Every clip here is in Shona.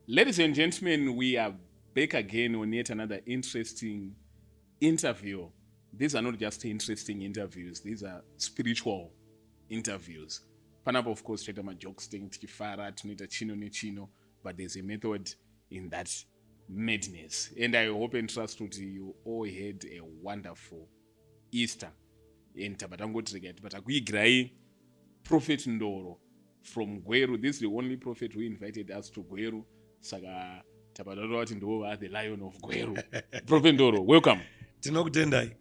Ladies and gentlemen, we are back again on yet another interesting interview. These are not just interesting interviews, these are spiritual interviews. Panapa, of course, chaita majokes thing, tichifara, tinoita chino nechino, but there's a method in that madness. And I hope and trust that you all had a wonderful Easter. And tabva tangoti regai tibva takuigirai Prophet Ndoro from Gweru. This is the only prophet who invited us to Gweru. Saka tabva tatova kuti ndivo va the Lion of Gweru. Prophet Ndoro, welcome. Tinokutendai.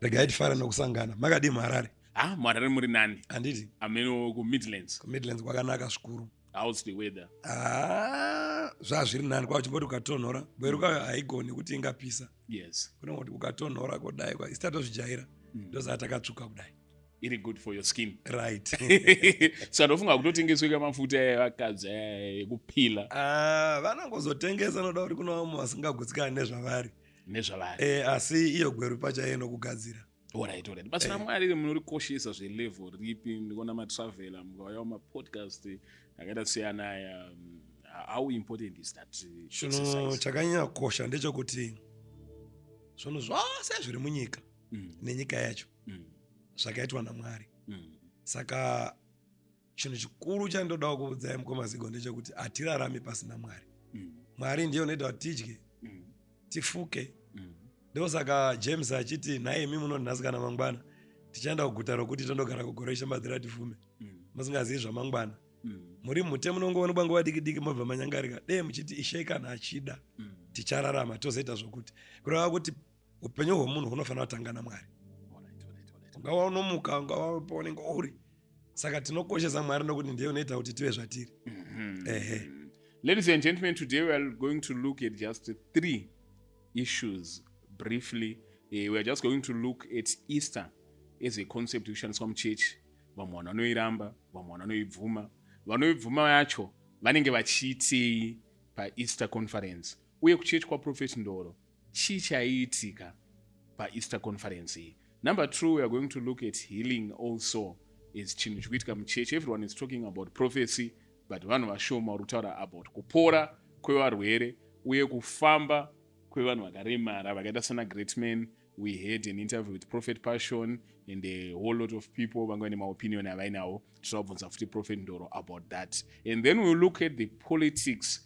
Regai tifare nokusangana. Makadii muHarare? Ah, muHarare muri nani? Handiti? Ameno kuMidlands. KuMidlands kwakanaka zvikuru. How's the weather? Ah, zvazviri nani kwachimboti ukatonhora. Gweru kwayo haigoni kuti ingapisa. Yes. Kunongoti ukatonhora kudai kwa isi tatozvijaira. Ndosaka takatsvuka kudai. Iri good for your skin. Right. Saka ndofunga kutotengeswe kamafuta evakadzi aya ekupila. Ah, vanongozotengesa noda kuti kuna vamwe vasingagutsikani nezvavari. Nezvavari. Eh, asi iyo Gweru pachayo inokugadzira. Alright. Basa raMwari munorikoshesa zvelevel ripi? Ndikuona matravela mukauya mumapodcast akaita siyana aya. How important is that Chinhu exercise? chakanyanya kukosha ndechekuti zvinhu zvose zviri munyika nenyika yacho zvakaitwa naMwari. Saka chinhu chikuru chandodawo kuudzai mukoma Zigo ndechekuti hatirarami pasina Mwari. Mwari ndiye unoita kuti tidye, tifuke. Ndosaka James achiti nhai imi munoti nhasi kana mangwana tichaenda kuguta rokuti tondogara kugore ishambadzira tifume, musingazivi zvamangwana. Muri mute munongoonekwa nguva diki diki mobva manyangarika. Dei muchiti Ishe kana achida tichararama tozoita zvokuti. Kureva kuti upenyu hwemunhu hunofanira kutanga naMwari. Ungava unomuka, ungava paunenge uri. Saka tinokoshesa Mwari nokuti ndiye unoita kuti tive zvatiri. Ehe. Ladies and gentlemen, today we are going to look at just three issues briefly. We are just going to look at Easter as a concept kushandiswa muchechi. Vamwe vanhu vanoiramba, vamwe vanhu vanoibvuma. Vanoibvuma yacho vanenge vachiitei paEaster conference? Uye kuchechi kwaProphet Ndoro, chii chaiitika paEaster conference iyi? Number 2, we are going to look at healing also is chinhu chikuitika muchechi. Everyone is talking about prophecy, but vanhu vashoma vari kutaura about kupora kwevarwere uye kufamba kwevanhu vakaremara vakaita sana Great Man. We had an interview with Prophet Passion and a whole lot of people vanga vane maopinion avainawo. Tichavabvunza futi Prophet Ndoro about that. And then we'll look at the politics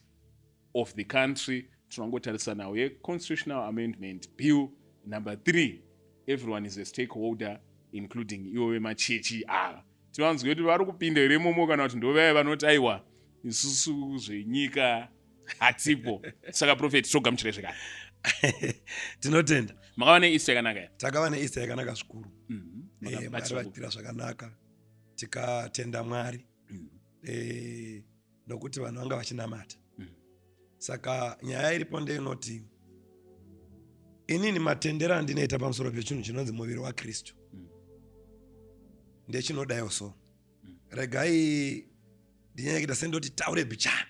of the country. Tinongotarisa nhau yeconstitutional amendment bill number 3. Everyone is a stakeholder, including ivo vemachechi ava. Tivanzwe kuti vari kupinda here imomo kana kuti ndovaya vanoti aiwa isusu zvenyika hatipo. Saka Prophet, togamuchira zvekare. Tinotenda. Makava neEaster yakanaka here? Takava neEaster yakanaka zvikuru. Mwari vatitira zvakanaka, tikatenda Mwari nokuti vanhu vanga vachinamata. Saka nyaya iripo ndeinoti inini matendero andinoita pamusoro pechinhu chinonzi muviri waKristu ndechinodaiwo so. Regai ndinyanye kuita sendoti taure bichana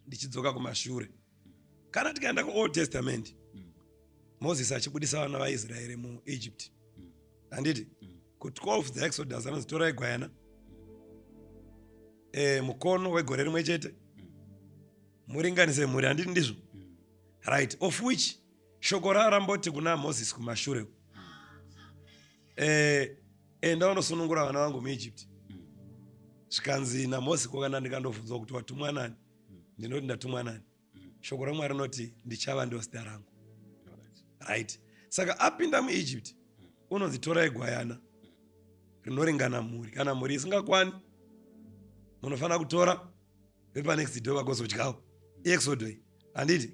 ndichidzoka kumashure. Kana tikaenda kuOld Testament, Moses achibudisa vana vaIsraeri muEgypt, handiti? Ku12 dzeExodus anonzi torai gwayana, mukono wegore rimwe chete, muringanise mhuri, handiti ndizvo? Right, of which shoko raramboti kuna Moses kumashure, enda unosunungura vana vangu muEgypt. Zvikanzi naMosi, kokana ndikandobvunzwa kuti watumwa nani, ndinoti ndatumwa nani? Shoko raMwari rinoti ndichava ndo zita rangu. Right, saka apinda muEgypt unonzi torai gwayana rinoringana mhuri. Kana mhuri isingakwani, munofanira kutora vepanext door vagozodyawo. Iexodo iyi, handiti?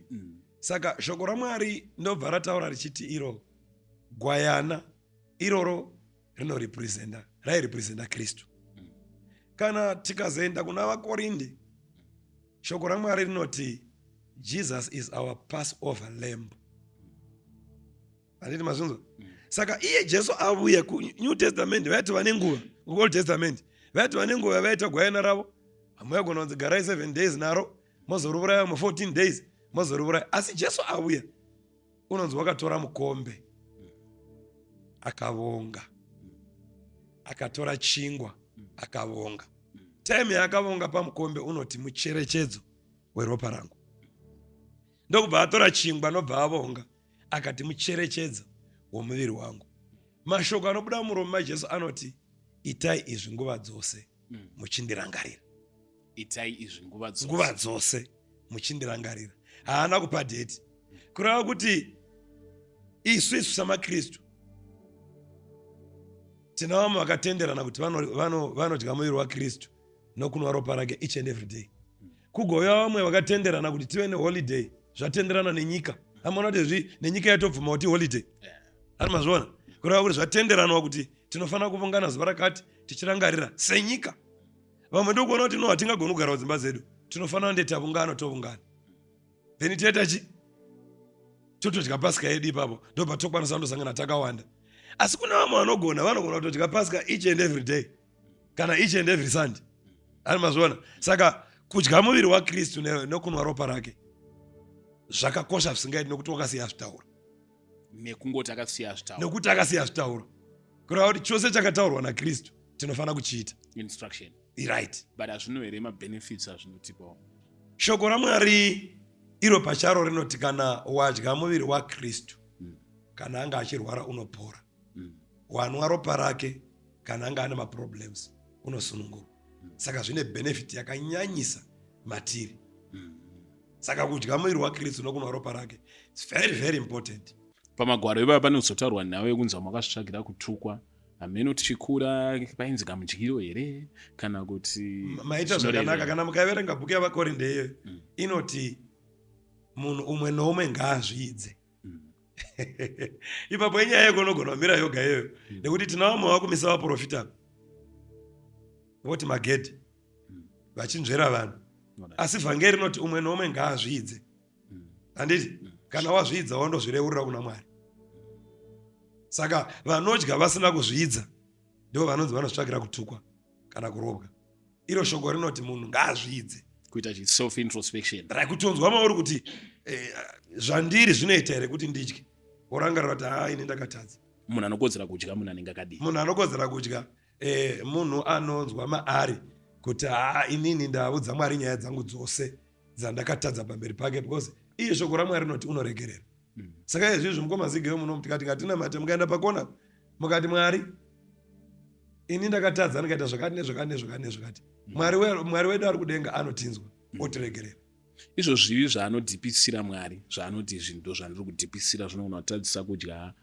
Saka shoko raMwari ndobva rataura richiti iro gwayana iroro rinorepresenta, rairepresenta Kristu. Kana tikazoenda kuna vaKorinde, shoko raMwari rinoti Jesus is our Passover lamb, handiti mazvinzwa? Saka iye Jesu avuya kuNew Testament, vaiti vane nguva kuOld Testament, vaiti vane nguva vaita gwayana ravo, vamwe vagona kunzi garai 7 days naro, mozoruvuraya mu 14 days mozoruvuraya. Asi Jesu auya unonzi wakatora mukombe, akavonga, akatora chingwa, akavonga. Time yaakavonga pamukombe unoti mucherechedzo. weropa rangu. Ndokubva atora chingwa nobva avonga akati mucherechedzo womuviri wangu. Mashoko anobuda muromo maJesu anoti itai izvi nguva dzose muchindirangarira. Itai izvi nguva dzose, nguva dzose muchindirangarira. Haana kupa dheti, kureva kuti isu isu samaKristu tina vamwe vakatenderana kuti vanodya muviri waKristu nokunwa ropa rake each and every day. Kugouya vamwe vakatenderana kuti tive neholiday, zvatenderana nenyika. Amaona kuti zvi nenyika yatobvuma kuti holiday, ani mazviona? Kureva kuti zvatenderanwa kuti tinofanira kuvungana zuva rakati tichirangarira senyika. Vamwe ndokuona kuti no, hatingagoni kugara kudzimba dzedu, tinofanira nde tavungana tovungana, then toita chi totodya pasika yedu ipapo, ndobva tokwanisa kundosangana takawanda. Asi kune vamwe vanogona vanogona kutodya pasika each and every day kana each and every Sunday, ani mazviona? Saka kudya muviri waKristu nokunwa ropa rake zvakakosha zvisingaiti, nokuti wakasiya zvitaura. Nekungoti akasiya zvitaura, nekuti akasiya zvitaura, kureva kuti chose chakataurwa naKristu tinofanira kuchiita. Instruction. Right. But hazvino here mabenefits azvinotipawo? Shoko raMwari iro pacharo rinoti kana wadya muviri waKristu, kana anga achirwara unopora. Wanwa ropa rake, kana anga ane maproblems unosunungurwa. Saka zvine benefit yakanyanyisa matiri. Saka kudya muviri waKristu nokunwa ropa rake, it's very very important. Pamagwaro ipapa panozotaurwa nhau yekunzi vamwe vakazvitsvagira kutukwa. Hameno, tichikura painzi kamudyiro here kana kuti Maita zvakanaka. Kana mukaverenga bhuku yavaKorinde iyoyo, inoti munhu umwe noumwe ngaazviidze. Ipapo inyaya yekunogona kumira yoga iyoyo, nekuti tina vamwe vakumisa vaprofita voti magedhi vachinzvera vanhu. Asi vhangeri rinoti umwe noumwe ngaazviidze, handiti? Kana wazviidza, wandozvireurira kuna Mwari. Saka vanodya vasina kuzviidza ndivo vanonzi vanozvitsvakira kutukwa kana kurobwa. Iro shoko rinoti munhu ngaazviidze. Kuita chi self introspection. Rakutonzwa mauri kuti zvandiri zvinoita here kuti ndidye, worangarira kuti haa, ini ndakatadza. Munhu anokodzera kudya munhu anenge akadii? Munhu anokodzera kudya munhu anonzwa maari kuti haa, inini ndaudza Mwari nyaya dzangu dzose dzandakatadza pamberi pake, because iye shoko raMwari rinoti unoregerera. Saka izvizvi mukoma Zigeyo muno tikati ngatinamate, mukaenda pakona mukati, "Mwari, ini ndakatadza, ndikaita zvakati nezvakati nezvakati nezvakati," Mwari wedu ari kudenga anotinzwa, otiregerera. Izvo zvivi zvaanodhipisira Mwari, zvaanoti izvi ndo zvandiri kudhipisira zvinogona kutadzisa kudya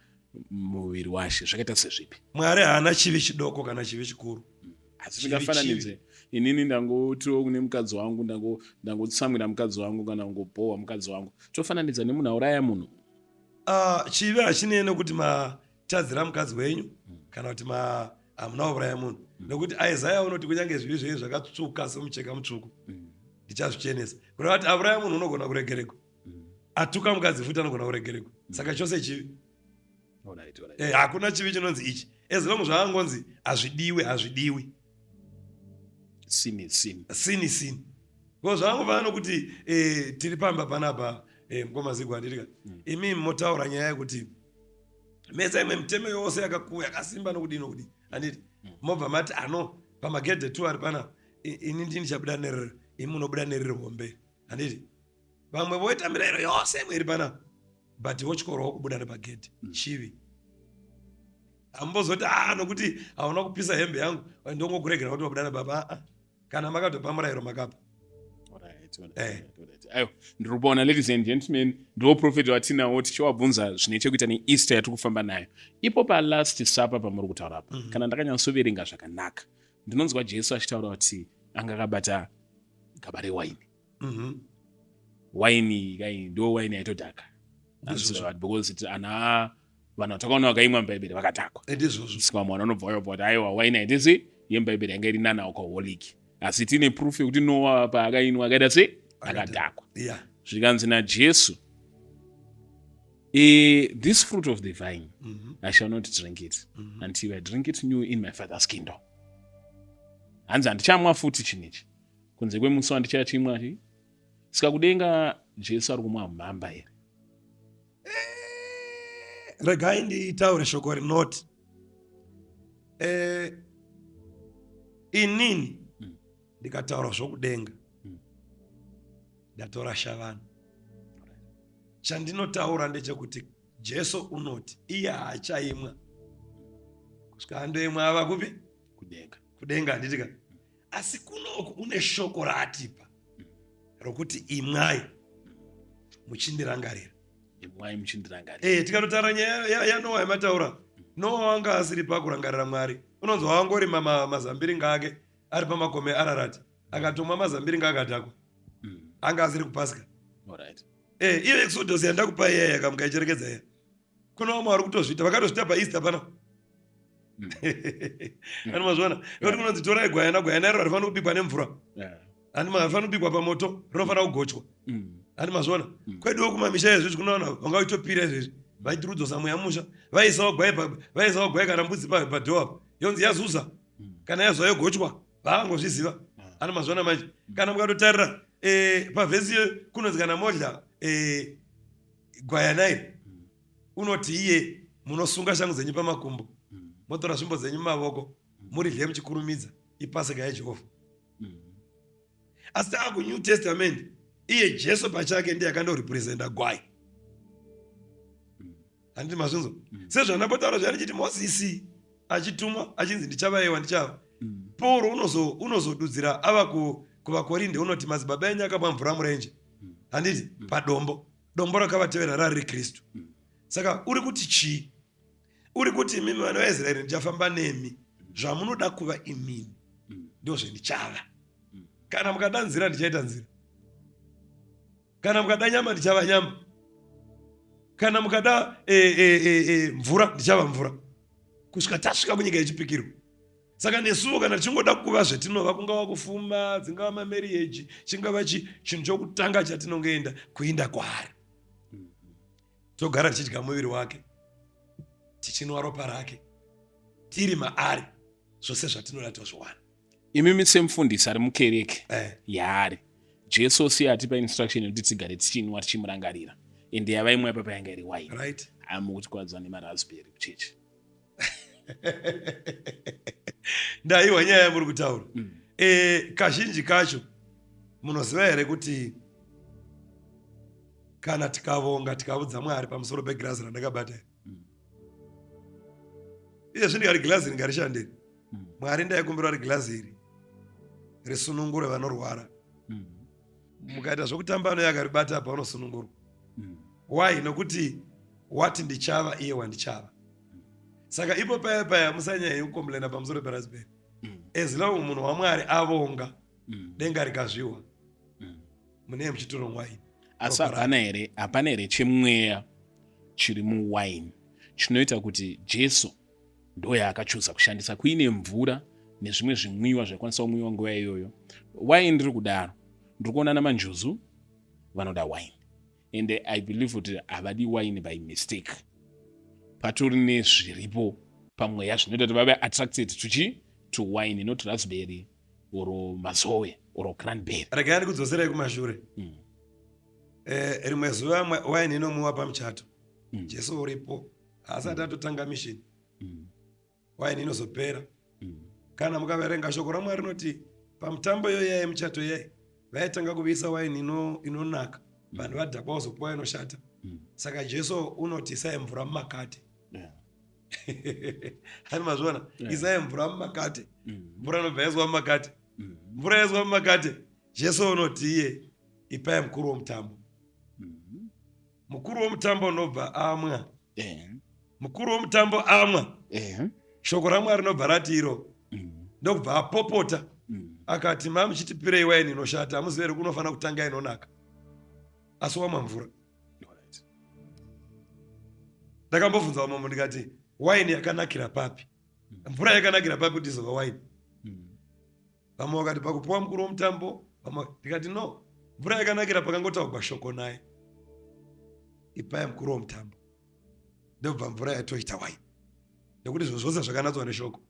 muviri washe, zvakaita sezvipi? Mwari haana chivi chidoko kana chivi chikuru. Asi ndingafananidze inini ndangotiwo kune mukadzi wangu, ndangotsamwira mukadzi wangu kana kungobhohwa mukadzi wangu, tofananidza nemunhu auraya munhu? Chivi hachinei nekuti matadzira mukadzi wenyu kana kuti hamuna kuuraya munhu, nekuti Isaya unoti kunyange zvivi zvenyu zvakatsvuka semucheka mutsvuku, ndichazvichenesa. Kureva kuti auraya munhu unogona kuregeregwa, atuka mukadzi futi anogona kuregeregwa. Saka chose chivi. Hakuna chivi chinonzi ichi, as long zvaangonzi hazvidiwi, hazvidiwi. Sin is sin. Sin is sin. Ko zvaangofanana nokuti tiri pamba panapa, mukoma Zigo, handitika? Imi motaura nyaya yekuti mesa imwe mitemo yose yakakuwa yakasimba nokudii nokudii, handiti? Mobva mati ano pamagedhe tu ari panapa, ini ndini chabuda nerere, imi munobuda neriri hombe, handiti? Vamwe voita mirayiro yose imwe iri panapa, but votyorowo kubuda nepagedhe. Chivi. Hamumbozoti a nokuti hauna kupisa hembe yangu ndongokuregera kuti wabuda nebaba. Aa, kana makatopa murayiro, makapa. Aiwa, ndiri kuona, ladies and gentlemen, ndo prophet watinawo tichiwabvunza zvine chekuita neEaster yatiri kufamba nayo. Ipo palast supper pamuri kutaura apa, kana ndakanyatsoverenga zvakanaka, ndinonzwa Jesu achitaura kuti anga akabata gaba rewaini. Waini kai ndo waini yaitodhaka, because ana vanhu vatakaona vakaimwa muBhaibheri vakadhakwa. Ndizvozvo. Saka vamwe vanobva vayobva kuti aiwa, waini haitisi yemuBhaibheri yanga iri nana alcoholic, asi tine proof yekuti Noa paakainwa akaita sei? Akadhakwa. Zvikanzi naJesu, "This fruit of the vine, I shall not drink it until I drink it new in my Father's kingdom." Hanzi handichamwa futi chinhu ichi kunze kwemusi wandichachimwa chi. Saka kudenga Jesu ari kumwa mhamba here? Regai nditaure shoko rinoti inini ndikataura zvokudenga. Ndatorasha vanhu. Chandinotaura ndechekuti Jesu unoti iye haachaimwa kusvika andoimwa ava kupi? Kudenga. Kudenga handiti ka? Asi kunoku une shoko raatipa rokuti imwai muchindirangarira. Imwai muchindirangarira. Eh, tikatotaura nyaya yaNoa yamataura. Noa wanga asiri pakurangarira Mwari. Unonzwa wangorima mazambiringa ake ari pamakomo eArarati. Akatomwa mazambiringa akadhakwa. Anga asiri kupasika. Alright. Eh, iyo Exodus yandakupa iya yakamukaicherekedza iya. Kuna vamwe vari kutozviita, vakatozviita paEaster pana. Ani mazviona? Nekuti kunonzi torai gwayana, gwayana iro harifaniri kubikwa nemvura. Ani harifaniri kubikwa pamoto, rinofanira kugochwa. Ani mazviona? Kweduwo kumamisha izvezvi kuna vanhu vanga vachitopira izvezvi. Vaiti rudzosa mweya musha, vaisawo gwai vaisawo gwai kana mbudzi padhoo apo. Yonzi yazuza. Kana yazuza yogochwa. Vaangozviziva. Ani mazviona manje? Kana mukatotarira pavhesi iyoyo kunonzi kana modya gwayana iri unoti iye munosunga shangu dzenyu pamakumbo motora svimbo dzenyu mumavoko muridye muchikurumidza ipasika yaJehovha. Asi taa kuNew Testament iye Jesu pachake ndiye akandorepresenta gwai. Handiti mazvinzwa? Sezvandambotaura zviya ndichiti Mozisi achitumwa achinzi ndichavaiwa ndichava. Pauro unozodudzira ava kuvaKorinde unoti madzibaba enyu akamwa mvura murenje. Handiti? Padombo. Dombo rakavatevera rari Kristu. Saka uri kuti chii? Uri kuti imimi vana vaIsraeri ndichafamba nemi. Zvamunoda kuva imimi ndozvendichava. Kana mukada nzira ndichaita nzira. Kana mukada nyama ndichava nyama. Kana mukada mvura ndichava mvura. Kusvika tasvika kunyika yechipikirwa. Saka nesuwo kana tichingoda kuva zvetinova, kungava kufuma, dzingava mamarriage, chingava chinhu chokutanga chatinongoenda kuinda kwaari. Togara tichidya muviri wake, tichinwa ropa rake, tiri maari, zvose zvatinoda tozviwana. Imimi semufundisi ari mukereke yaari, Jesu siye atipa instruction yekuti tigare tichinwa tichimurangarira. Ende yavaimwa ipapa yanga iri wine. Right. Amukutikwadza nemaraspberry kuchechi. Ndaiwa nyaya yamuri kutaura. Kazhinji kacho munoziva here kuti kana tikavonga tikaudza Mwari pamusoro pegirazi randakabata iri. Iye zvino ndikati girazi iri ngarishandei. Mwari ndaikumbira kuti girazi iri risunungure vanorwara. Mukaita zvokutamba anoya akaribata apa unosunungurwa. Why? Nokuti wati ndichava iye wandichava. Saka ipo paya paya musanyanya kukomplaina pamusoro peraspberry. As long munhu waMwari avonga, denga rikazviwa, munee muchitora waini. Asi hapana here chemweya chiri muwaini chinoita kuti Jesu ndo yaakachuza kushandisa kuine mvura nezvimwe zvimwiwa zvaikwanisa kumwiwa nguva iyoyo? Why ndiri kudaro? Ndiri kuona namanjuzu vanoda wine and I believe kuti havadi wine by mistake. Patori nezviripo pamweya zvinoita kuti vave attracted to chi to wine, not raspberry or mazoe or cranberry. Regai ndikudzoserai kumashure. Rimwe zuva wine inomwiwa pamuchato. Jesu uripo, haasati atotanga mission. Wine inozopera. Kana mukaverenga shoko raMwari rinoti pamutambo iyoyo yemuchato iyayi vaitanga kuviisa waini inonaka, vanhu vadhakwa vozopuwa inoshata. Saka Jesu unoti isai mvura mumakate. Hani mazviona? Isai mvura mumakate. Mvura inobva yaiswa mumakate. Mvura yaiswa mumakate. Jesu unoti iye ipai mukuru womutambo. Mukuru womutambo unobva amwa. Mukuru womutambo amwa. Shoko raMwari rinobva rati iro. Ndokubva apopota. Akati mamuchitipirei waini inoshata, hamuzivi here kunofanira kutanga inonaka. Asi wamwa mvura. Ndakambobvunza vamwe ndikati waini yakanakira papi? Mvura yakanakira papi kuti izova waini? Vamwe vakati pakupiwa mukuru womutambo, vamwe ndikati no, mvura yakanakira pakangotaurwa shoko naye. Ipai mukuru womutambo. Ndobva mvura yatoita waini. Nekuti zvinhu zvose zvakanatswa neshoko.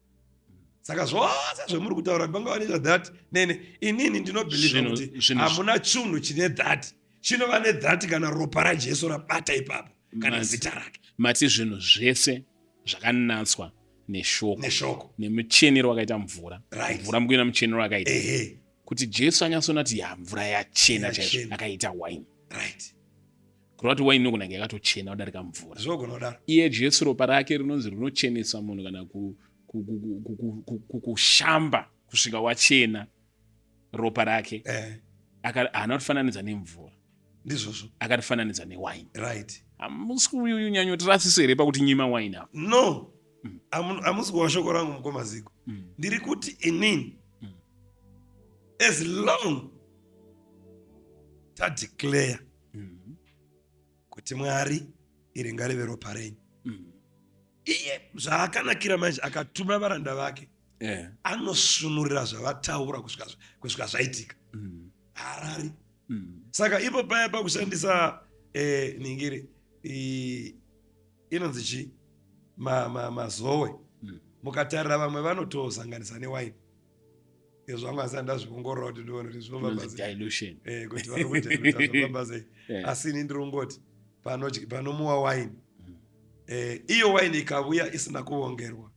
Saka zvose zvemuri kutaura kuti pangava nezva that nene inini ndinobelieve kuti hamuna chinhu chine that chinova nethat kana ropa raJesu rabata ipapo kana zita rake. Mati zvinhu zvese zvakanatswa neshoko neshoko nemuchenero wakaita mvura. Right. Mvura mukuina muchenero wakaita. Kuti Jesu anyatsoona kuti ya mvura yachena chaizvo, akaita waini. Right. Kureva kuti waini inogona kunge yakatochena kudarika mvura. Zvinogona kudaro. Iye Jesu ropa rake rinonzi rinochenesa munhu kana kushamba kusvika wachena ropa rake. Haana kutifananidza nemvura. Ndizvozvo. Akatifananidza newaini. Right. Hamusi kunyanyotirasisa here pakuti nyima waini apa? No. Hamusi kuwa shoko rangu mukoma Zigo. Ndiri kuti inini as long tadeclare kuti Mwari iri ngarive ropa renyu, iye zvaakanakira manje akatuma varanda vake, anosunurira zvavataura kusvika zvaitika. Harari. Saka ipo paya pakushandisa ningiri inonzi chi mazowe, mukatarira vamwe vanotosanganisa newaini. Izvo zvanga asati ndazviongorora kuti ndione kuti zvinofamba sei, kuti vari kudilute zvofamba sei. Asi ini ndiri kungoti panomuwa waini, iyo waini ikavuya isina kuvongerwa,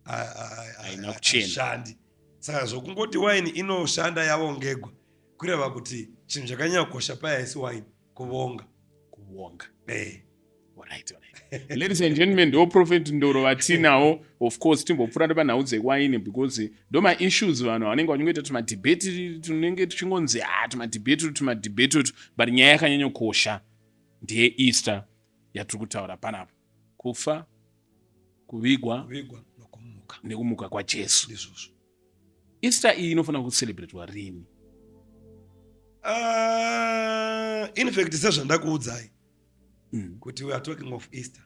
Haina kuchena. Haishandi. Saka zvokungoti waini inoshanda yavongegwa, kureva kuti chinhu chakanyanya kukosha paya haisi waini, kuvonga. Kuvonga. Alright, alright. Ladies and gentlemen, ndo Prophet Ndoro vatinawo. Of course, timbopfuura nepanhau dzewaini because ndo maissues vanhu vanenge vachingoita tumadebate tunenge tuchingonzi tumadebate tumadebate utu, but nyaya yakanyanyokosha ndeye Easter yatiri kutaura panapa. Kufa, kuvigwa, Kuvigwa nokumuka. Nekumuka kwaJesu. Ndizvozvo. Easter iyi inofanira kucelebratwa rini? In fact, sezvandakuudzai kuti we are talking of Easter,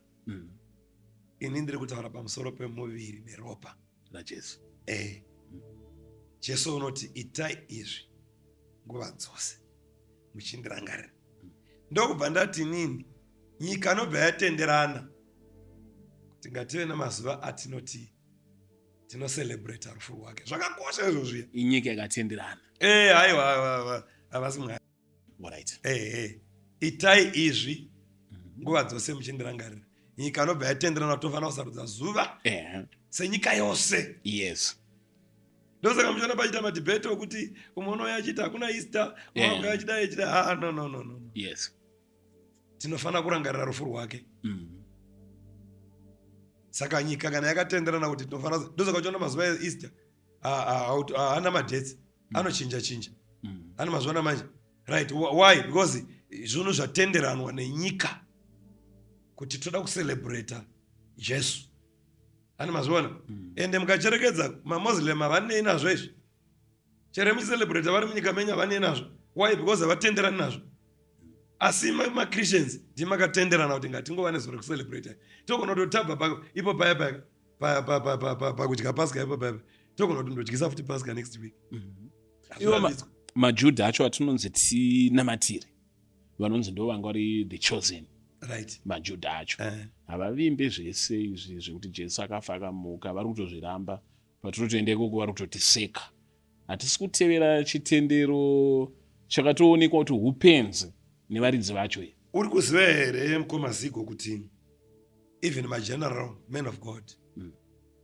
ini ndiri kutaura pamusoro pemuviri neropa raJesu. Jesu unoti itai izvi nguva dzose muchindirangarira. Ndokubva ndati nini nyika nobva yatenderana kuti ngative nemazuva atinoti tinocelebrata rufu rwake. Zvakakosha izvo zviya. Inyika yakatenderana. Haiwa, havasi Mwari. Alright. Itai izvi nguva dzose muchindirangarira. Nyika nobva yatenderana kuti tofanira kusarudza zuva senyika yose. Ndosaka muchiona pachiita madebate okuti umwe unouya achiti hakuna Easter, umwe unouya achidai achidai. Ah, no, no, no, no. Tinofanira kurangarira rufu rwake. Saka nyika kana yakatenderana kuti tinofanira, ndosaka uchiona mazuva eEaster haana madates, anochinja chinja. Ane mazuva manje. Right, why? Because zvinhu zvatenderanwa nenyika kuti toda kucelebrata Jesu. Ane mazuva. Ende mukacherekedza maMuslim havanei nazvo izvi. Chero muchicelebrata vari munyika menyu havanei nazvo. Why? Because havatenderani nazvo. Asi maChristians ndimakatenderana kuti ngatingova nezuva rekucelebrata. Togona kutotabva ipo paya paya pakudya Pasika ipo paya, togona kuti ndodyisa futi Pasika next week. Iwo maJudha acho atinonzi tinamatire, vanonzi ndo vanga vari the chosen, maJudha acho havavimbe zvese izvi zvekuti Jesu akafa akamuka. Vari kutozviramba. Patinotoenda ikoko vari kutotiseka. Hatisi kutevera chitendero chakatoonekwa kuti upenzi nevaridzi vacho. Uri kuziva here, mukoma Zigo, kuti even mageneral men of God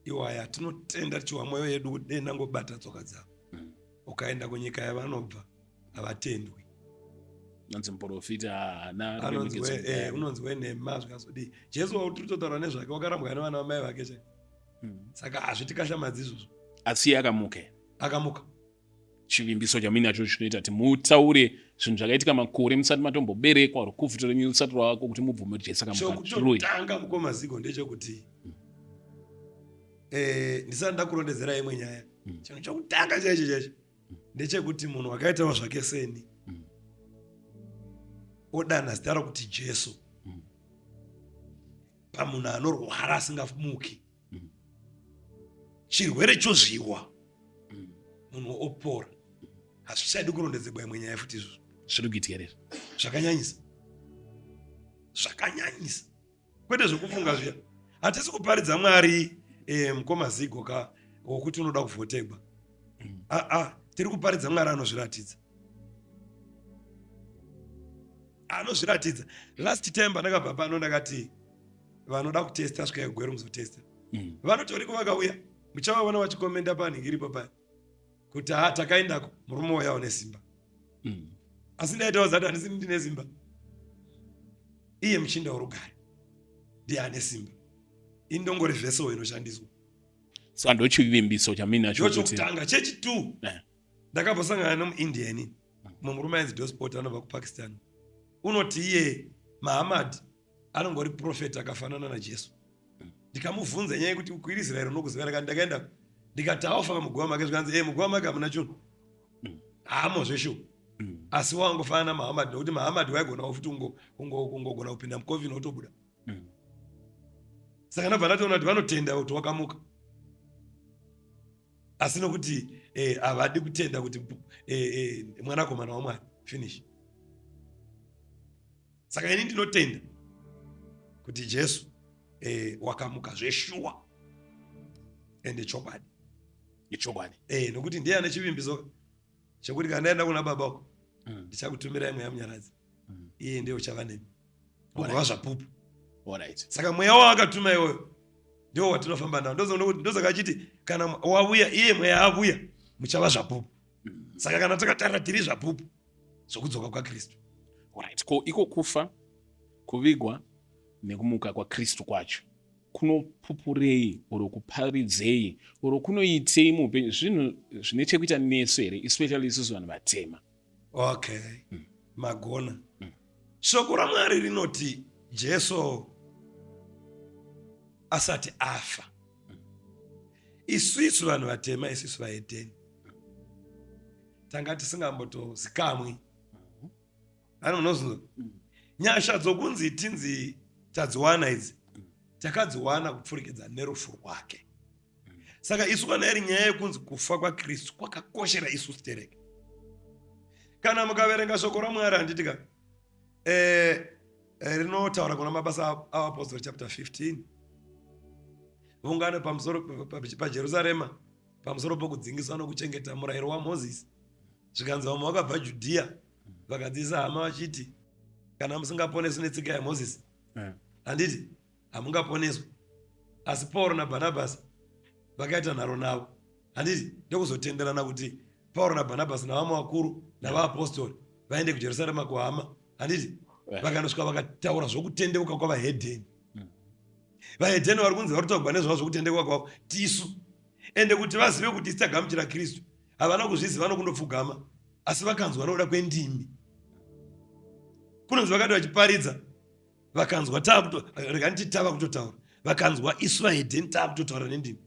iwaya tinotenda tichiwa mwoyo yedu kuti dei ndangobata tsoka dzavo, ukaenda kunyika yavanobva havatendwi. Anzi muprofita haana Anonzi unonzi wenhema, zvikazodii. Jesu wautiri kutotaura nezvake wakarambwa nevana vamai vake chai. Saka hazvitikashamadzi izvozvo. Asi iye akamuka. Akamuka. Chivimbiso chamuinacho chinoita kuti mutaure zvinhu zvakaitika makore musati matomboberekwa, rukuvhute renyu rusati rwavako, kuti mubvume kuti Jesu akamuka. Chokutotanga, mukoma Zigo, ndechekuti ndisati ndakurondedzera imwe nyaya, chinhu chokutanga chaicho chaicho ndechekuti munhu wakaitawo zvake seni odana zita rokuti Jesu pamunhu anorwara asingamuki, chirwere chozviwa, munhu opora, hazvichadi kurondedzerwa imwe nyaya futi izvozvo. Zviri kuitika here? Zvakanyanyisa, zvakanyanyisa, kwete zvekufunga zviya. Hatisi kuparidza Mwari, mukoma Zigo ka, wokuti unoda kuvhotegwa. Aa, tiri kuparidza Mwari anozviratidza, anozviratidza. Last time pandakabva pano ndakati vanoda kutesta, svikai Gweru muzotesta. Vanotoriko vakauya, muchavaona vachikomenda panhingiripo paya. Kuti ha takaendako murume uya une simba. Asi ndaitawo zati handisi ndine simba. Iye muchinda worugare ndiye ane simba. Indongori vessel inoshandiswa. Saka ndochivimbiso chamuinacho. Ndochokutanga. Chechi2 ndakambosangana nemuindia inini, mumwe murume ainzi Dosport, anobva kuPakistan. Unoti iye Mahamad anongori prophet akafanana naJesu. Ndikamubvunza nyaya yekuti kuIsraeri unokuziva, ndakati ndakaenda, ndikati awafamba muguva make, zvikanzi e muguva make hamuna chunhu, hamo zveshuwa. Asi wangofanana naMahamad, nokuti Mahamad waigonawo futi kungogona kupinda mucoffin wotobuda. Saka ndabva ndatoona kuti vanotenda kuti wakamuka, asi nokuti havadi kutenda kuti mwanakomana waMwari, finish. Saka ini ndinotenda kuti Jesu wakamuka zveshuwa, ende chokwadi. Ichokwadi. Nokuti ndiye ane chivimbiso chekuti kana ndaenda kuna baba uko, ndichakutumirai Mweya Munyaradzi. Iye ndiye uchava nemi ugova zvapupu. Saka mweya waakatuma iwoyo ndiwo watinofamba nawo. Ndosaka achiti kana wavuya iye mweya avuya, muchava zvapupu. Saka kana takatarira, tiri zvapupu zvokudzoka kwaKristu. Alright. Ko iko kufa, kuvigwa nekumuka kwaKristu kwacho kunopupurei oro kuparidzei oro kunoitei muupenyu? Zvinhu zvine chekuita nesu here, especially isusu vanhu vatema? Okay, magona. Shoko raMwari rinoti Jesu asati afa, isuisu vanhu vatema, isusu vahedheni, tanga tisingambotozikamwi. Ani munozvinzwa? Nyasha dzokunzi tinzi tadziwana idzi, takadziwana kupfurikidza nerufu rwake. Saka isu kana iri nyaya yekunzi kufa kwaKristu kwakakoshera isu sitereke, kana mukaverenga shoko raMwari, handiti ka, rinotaura kuna Mabasa aApostori chapter 15, vungano pamusoro paJerusarema pamusoro pokudzingiswa nokuchengeta murayiro waMozisi. Zvikanzi vamwe vakabva Judhiya vakadzidzisa hama vachiti, kana musingaponeswi netsika yaMozisi, handiti hamungaponeswi. Asi Pauro naBhanabhasi vakaita nharo navo, handiti, ndokuzotenderana kuti Pauro naBhanabhasi navamwe vakuru navaapostori vaende kuJerusarema kuhama, handiti. Vakanosvika vakataura zvokutendeuka kwavahedheni. Vahedheni vari kunzi vari kutaurwa nezvavo zvokutendeuka kwavo tisu, ende kuti vazive kuti isi tagamuchira Kristu, havana kuzviziva nokundopfugama, asi vakanzwa nokuda kwendimi. Kunonzi vakati vachiparidza, vakanzwa rega nditi tava kutotaura, vakanzwa isu vahedheni tava kutotaura nendimi.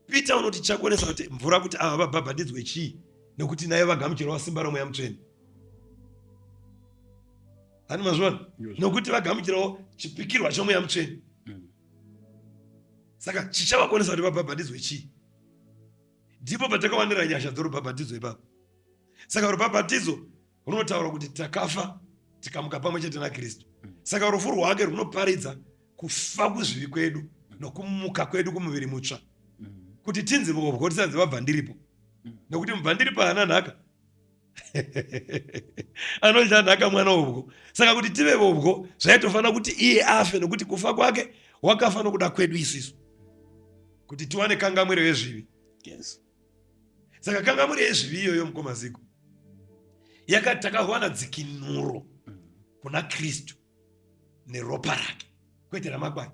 Peter unoti chakonesa kuti mvura kuti ava vabhabhatidzwe chii? Nekuti naye vagamuchirawo simba roMweya Mutsvene. Hani mazviona? Nokuti vagamuchirawo chipikirwa choMweya Mutsvene. Saka chichavakonesa kuti vabhabhatidzwe chii? Ndipo patakawanira nyasha dzorubhabhatidzo ipapo. Saka rubhabhatidzo runotaura kuti takafa tikamuka pamwe chete naKristu. Saka rufu rwake runoparidza kufa kuzvivi kwedu nokumuka kwedu kumuviri mutsva, kuti tinzi vobwo, tisanzi vabva ndiripo, nokuti mubva ndiripo haana nhaka. Anodya nhaka mwana wobwo. Saka kuti tive vobwo zvaitofanira kuti iye afe, nokuti kufa kwake wakafa nokuda kwedu isusu kuti tiwane kangamwiro yezvivi. Saka kangamwiro yezvivi iyoyo, mukoma Zigo, yakati takawana dzikinuro kuna Kristu neropa rake, kwete ramakwai.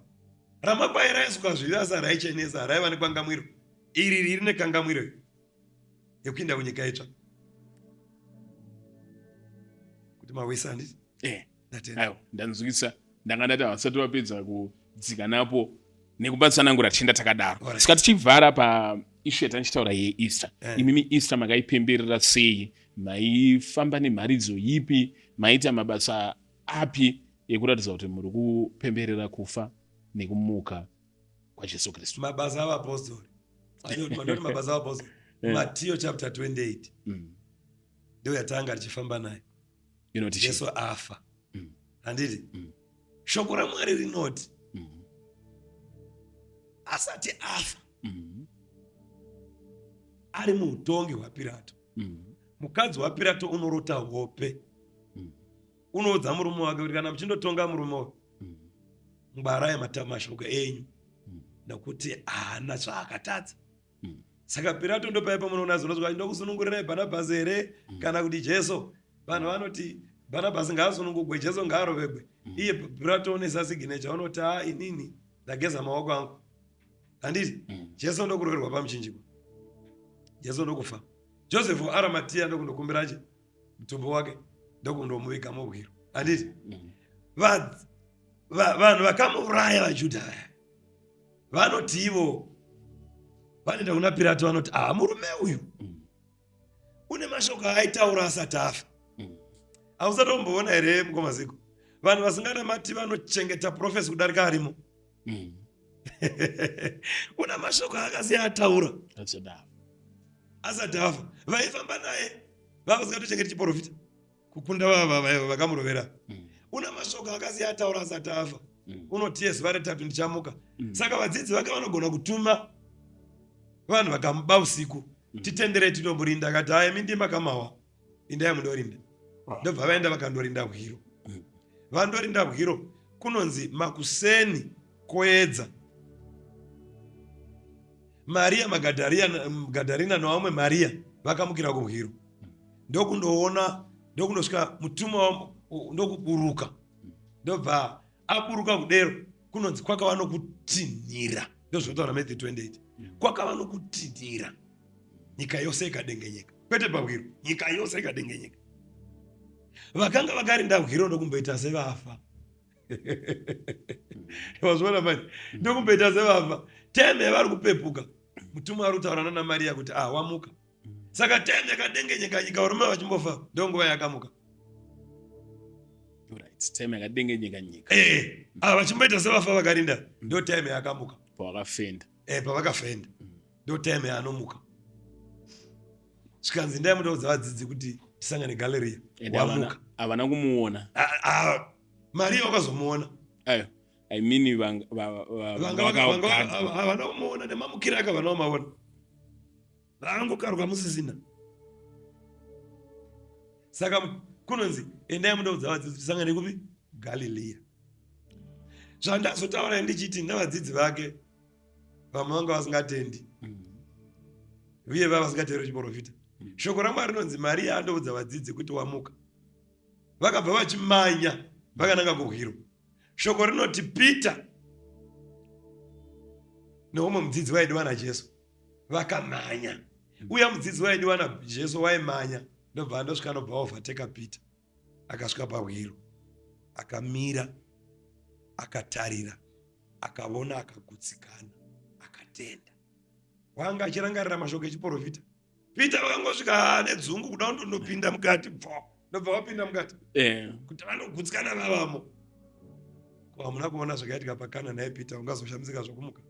Ramakwai raisuka zvivi asi haraichenesa, raiva nekwangamwiro. Iri riri nekangamwiro yekuenda kunyika itsva kuti mawisa, handiti? Aiwa, ndanzwisa. Ndanga ndati havasati vapedza kudzika napo nekubatsanangura, tichienda takadaro. Saka tichivhara paissue yatanichitaura yeEaster, imimi Easter makaipemberera sei? Maifamba nemharidzo yipi? Maita mabasa api ekuratidza kuti muri kupemberera kufa nekumuka kwaJesu Kristu? Mabasa Avapostori, mandoti Mabasa Avapostori, Matiyo chapter 28, ndio yatanga tichifamba nayo. Inoti Jesu afa, handiti? Shoko raMwari rinoti asati afa, ari muutongi hwaPirato, mukadzi waPirato unorota hope. Unoudza murume wake kuti kana muchindotonga murume uyu, ngwarai mashoko enyu, nokuti haana zvaakatadza. Saka Pirato ndopaya pamunoona zvinozwa ndokusunungurirai Bhanabhasi here kana kuti Jesu. Vanhu vanoti Bhanabhasi ngaasunungugwe, Jesu ngaarovegwe. Iye Pirato onesa signature unoti a inini ndageza maoko angu. Handiti? Jesu ndokuroverwa pamuchinjikwa. Jesu ndokufa. Joseph Aramatia ndokundokumbira chi mutumbi wake ndokundomuviga mubwiro. Handiti? Vanhu vakamuuraya vaJudha vaya vanoti ivo vanoenda kuna Pirato vanoti ah, murume uyu une mashoko aaitaura asati afa. Hausati wamboona here mukoma Zigo, vanhu vasinganamati vanochengeta profesi kudarika arimo. Una mashoko aakasiya ataura asati afa. Vaifamba naye vava vasingatochengeti chiprofita kukunda vakamurovera. Una mashoko akasiya ataura asati afa. Unotiye zuva retatu ndichamuka. Saka vadzidzi vake vanogona kutuma vanhu vakamuba usiku, titenderei tinomborinda. Akati haya, imi ndima kamawa, indai mundorinda. Ndobva vaenda vakandorinda hwiro. Vandorinda hwiro, kunonzi makuseni koedza, Maria Magadharina nevamwe Maria vakamukira kuhwiro, ndokundoona, ndokundosvika mutumwa ndokuburuka. Ndobva aburuka kudero, kunonzi kwakava nokutinhira. Ndozvinotaura Matthew 28. Kwakava nokutinhira, nyika yose ikadengenyeka. Kwete pahwiro, nyika yose ikadengenyeka. Vakanga vakarinda hwiro ndokumboita sevafa. Wazviona manje? Ndokumboita sevafa. Time yavari kupepuka, mutumwa ari kutaura nana Maria kuti ah, wamuka. Saka time yakadengenyeka nyika varume vachimbofa, ndonguva yakamuka. Right, time yakadengenyeka nyika. Eh, ava vachimboita sevafa vakarinda, ndo time yakamuka. Pavakafenda. Eh, pavakafenda. Ndo time yaanomuka. Zvikanzi ndai munoudza vadzidzi kuti tisangane Galileya. Wamuka. Havana kumuona. Maria wakazomuona. Ayo. I mean vanga havana kumuona nemamukiro ake havana kumaona. Vangokarwa musisina. Saka kunonzi endai mundoudza vadzidzi tisangane kupi? Galileya. Zvandazotaura ndichiti navadzidzi vake vamwe vanga vasingatendi uye vava vasingateeri chiprofita. Shoko raMwari rinonzi Mariya andoudza vadzidzi kuti wamuka. Vakabva vachimanya vakananga kuhwiro. Shoko rinoti Peter neumwe mudzidzi waidiwa naJesu vakamhanya. Uya mudzidzi waidiwa naJesu waimhanya, ndobva andosvika ndobva overtake Peter. Akasvika pahwiro, akamira, akatarira, akavona, akagutsikana, akatenda. Wanga achirangarira mashoko echiprofita. Peter vakangosvika nedzungu kuda kundonopinda mukati, bvo ndobva vapinda mukati kuti vanogutsikana vavamo. Ko hamuna kuona zvakaitika pakana naye Peter, ungazoshamisika zvokumuka.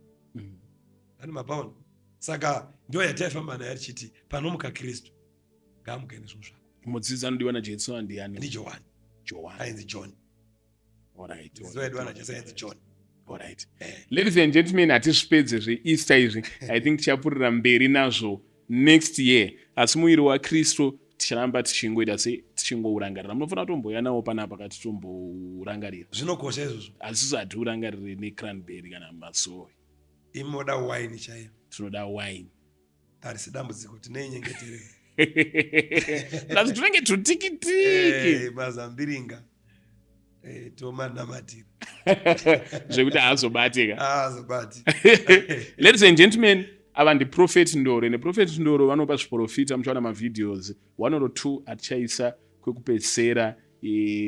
Ani mapaona? Saka ndo yataifamba naye tichiti panomuka Kristu ngaamuke nezvinhu zvako. Mudzidzi anodiwa naJesu ndiani? Ndi Johani. Johani. Ainzi John. Alright. Mudzidzi waidiwa naJesu ainzi John. Alright. Ladies and gentlemen, hatisvipedze zveEaster izvi. I think tichapurira mberi nazvo next year. Asi muviri waKristu ticharamba tichingoita se tichingourangarira. Munofanira kutombouya nawo panapa kati tombourangarira. Zvinokosha izvozvo. Asi isu hatiurangarire necranberry kana masowe. Imoda wine chaiyo. Tinoda wine. Harisi dambudziko, tineinyengeterero. Plus tunenge tutikitiki. Mazambiringa. Tomanamatira. Zvekuti haazobatika. Haazobati. Ladies and gentlemen, ava ndiProphet Ndoro. NeProphet Ndoro vanopa zviprofita, muchaona mavideos 1 or 2 atichaisa kwekupedzisera.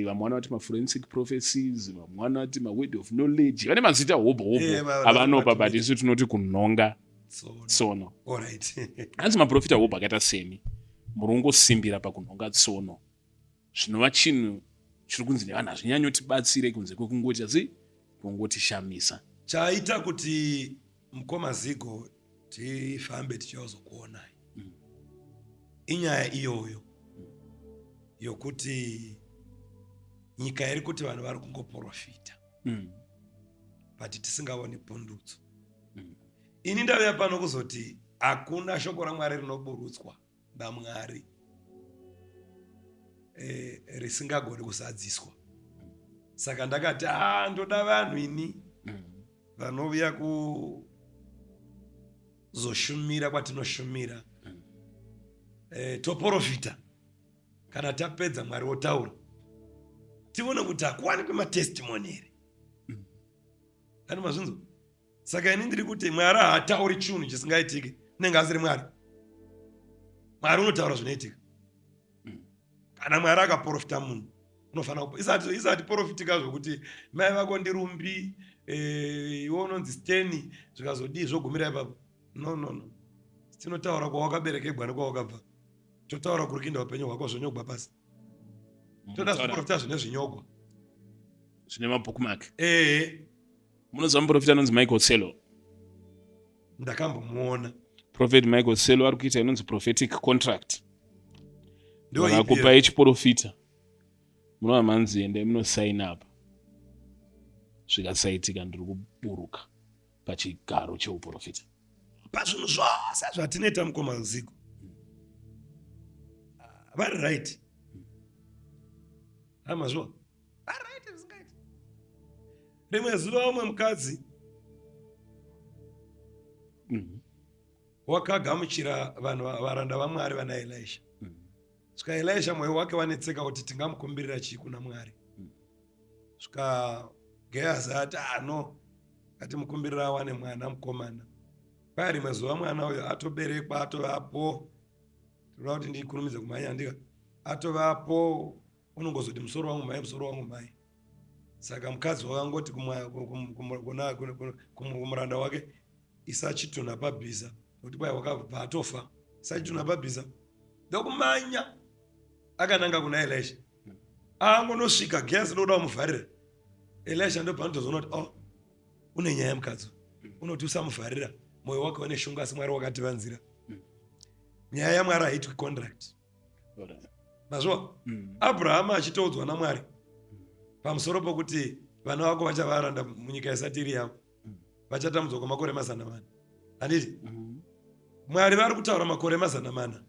Vamwe vanoti maforensic prophecies, vamwe vanoti maword of knowledge, vane mazita hobho hobho avanopa, but isu tinoti kunhonga tsono. Hanzi maprofita hobho akaita semi, muri kungosimbira pakunhonga tsono, zvinova chinhu chiri kunzi nevanhu hazvinyanyotibatsire kunze kwekungoti asi kungotishamisa. Chaita kuti mukoma Zigo tifambe tichizokuonai inyaya iyoyo yokuti nyika iri kuti vanhu vari kungoprofita but tisingaoni pundutso. Ini ndauya pano kuzoti hakuna shoko raMwari rinoburutswa naMwari risingagoni kuzadziswa. Saka ndakati ndoda vanhu ini vanouya Tinozoshumira kwatinoshumira e, toprofita kana tapedza Mwari wotaura, tione kuti hakuwanikwi matestimony here. Ani mazvinzwa? Saka ini ndiri kuti Mwari haatauri chinhu chisingaitiki, unenge asiri Mwari. Mwari unotaura zvinoitika. Kana Mwari akaprofita munhu unofanira isati isati profitika zvokuti mai vako ndirumbi, iwe unonzi Steni, zvikazodii zvogumira ipapo. No, no, no, tinotaura kwawakaberekegwa nekwawakabva, totaura kuri kuinda upenyu hwako, zvonyogwa pasi. Toda zviprofita zvine zvinyogwa, zvine mabookmark. Ehe. Munoziva muprofita anonzi Michael Selo? Ndakambomuona. Prophet Michael Selo ari kuita inonzi prophetic contract. Vakakupai chiprofita, munova manzi endai munosaina apa, zvikasaitika ndiri kuburuka pachigaro cheuprofita. Pazvinhu zvose zvatinoita, mukoma Ziko vari right, amazviwa vari right zvisingaiti. Rimwe zuva umwe mukadzi wakagamuchira vanhu, varanda vaMwari vana Elisha. Svika Elisha, mwoyo wake wanetseka kuti tingamukumbirira chii kuna Mwari. Svika Gehazi ati, ano atimukumbirira awane mwana mukomana. Kwai rimwe zuva mwana uyo atoberekwa, atovapo, tinoda kuti ndikurumidze kumhanya ndika, atovapo, unongozoti, "Musoro wangu mai, musoro wangu mai." Saka mukadzi wakangoti kumuranda wake, "Isa chitunha pabhiza," nokuti kwai wakabva atofa. "Isa chitunha pabhiza." Ndokumanya akananga kuna Elisha. Angonosvika, Gehazi ndokuda kumuvharira. Elisha ndobva anotozoona kuti, "Oh, une nyaya mukadzi, unoti usamuvharira, mwoyo wake une shungu, asi Mwari wakativanzira." Nyaya yaMwari haitwi contract, mazviwa? Abrahama achitoudzwa naMwari pamusoro pokuti vana vako vachavaranda munyika isati iri yavo, vachatambudzwa kwamakore 400, handiti? Mwari vari kutaura makore 400,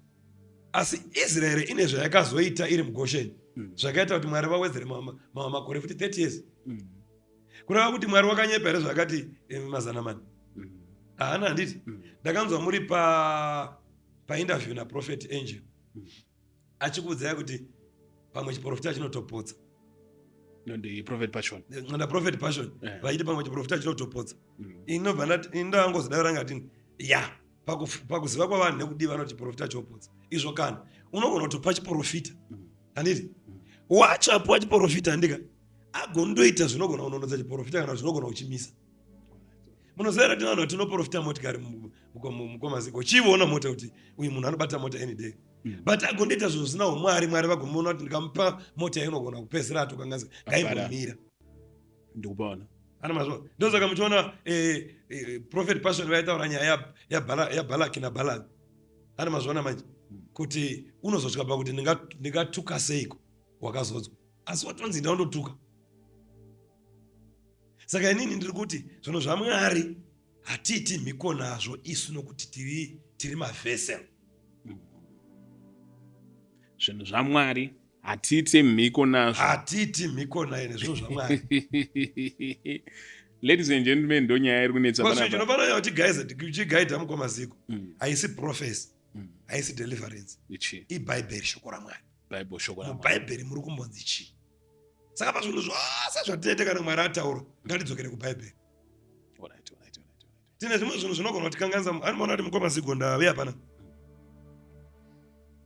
asi Israeri ine zvayakazoita iri muGosheni zvakaita kuti Mwari vawedzere mamwe makore futi, 30 years. Kureva kuti Mwari wakanyepa here zvakati 400? Haana, handiti? Ndakanzwa muri pa painterview naProphet Angel achikuudzai kuti pamwe chiprofita chinotopotsa. Prophet Passion. NaProphet Passion. Vachiti pamwe chiprofita chinotopotsa. Inobva ndati indangozodaura ngatini ya pakuziva kwavanhu nekudii vanoti chiprofita chopotsa. Izvo kana unogona kutopa chiprofita, handiti? Wacho apuwa chiprofita, handika, agondoita zvinogona kunonodza chiprofita kana zvinogona kuchimisa. Munoziva here kuti vanhu vatinoprofita motikari, mukomaziko, chiiona mota kuti uyu munhu anobata mota any day, but agondoita zvinhu zvisina umwari, Mwari vagomuona kuti ndikamupa mota inogona kupedzisira atokanganisa, ngaimbomira. Ndikupaona. Ana mazvo, ndosaka muchiona Prophet Passion vaitaura nyaya yaBhalaki naBhalami. Ana mazviona manje kuti unozosvika pakuti ndingatuka seiko wakazodzwa, asi watonzi ndaundotuka. Saka inini ndiri kuti zvinhu zvaMwari hatiiti mhiko nazvo isu, nokuti tiri mavessel. Zvinhu zvaMwari hatiite mhiko nazvo. Hatiiti mhiko naye nezvinhu zvaMwari. Ladies and gentlemen, ndo nyaya iri kunetsa panapa. Chinofanira kuti chigaidha mukomaziko haisi prophecy, haisi deliverance. Ichi? Ibhaibheri, shoko raMwari. Bible, shoko raMwari. Mubhaibheri muri kumbonzi chii? Saka pazvinhu zvose zvatinoita, kana Mwari ataura, ngatidzokere kubhaibheri. Tine zvimwe zvinhu zvinogona kutikanganisa. Anomaona kuti mukoma Zigo, ndauya pana,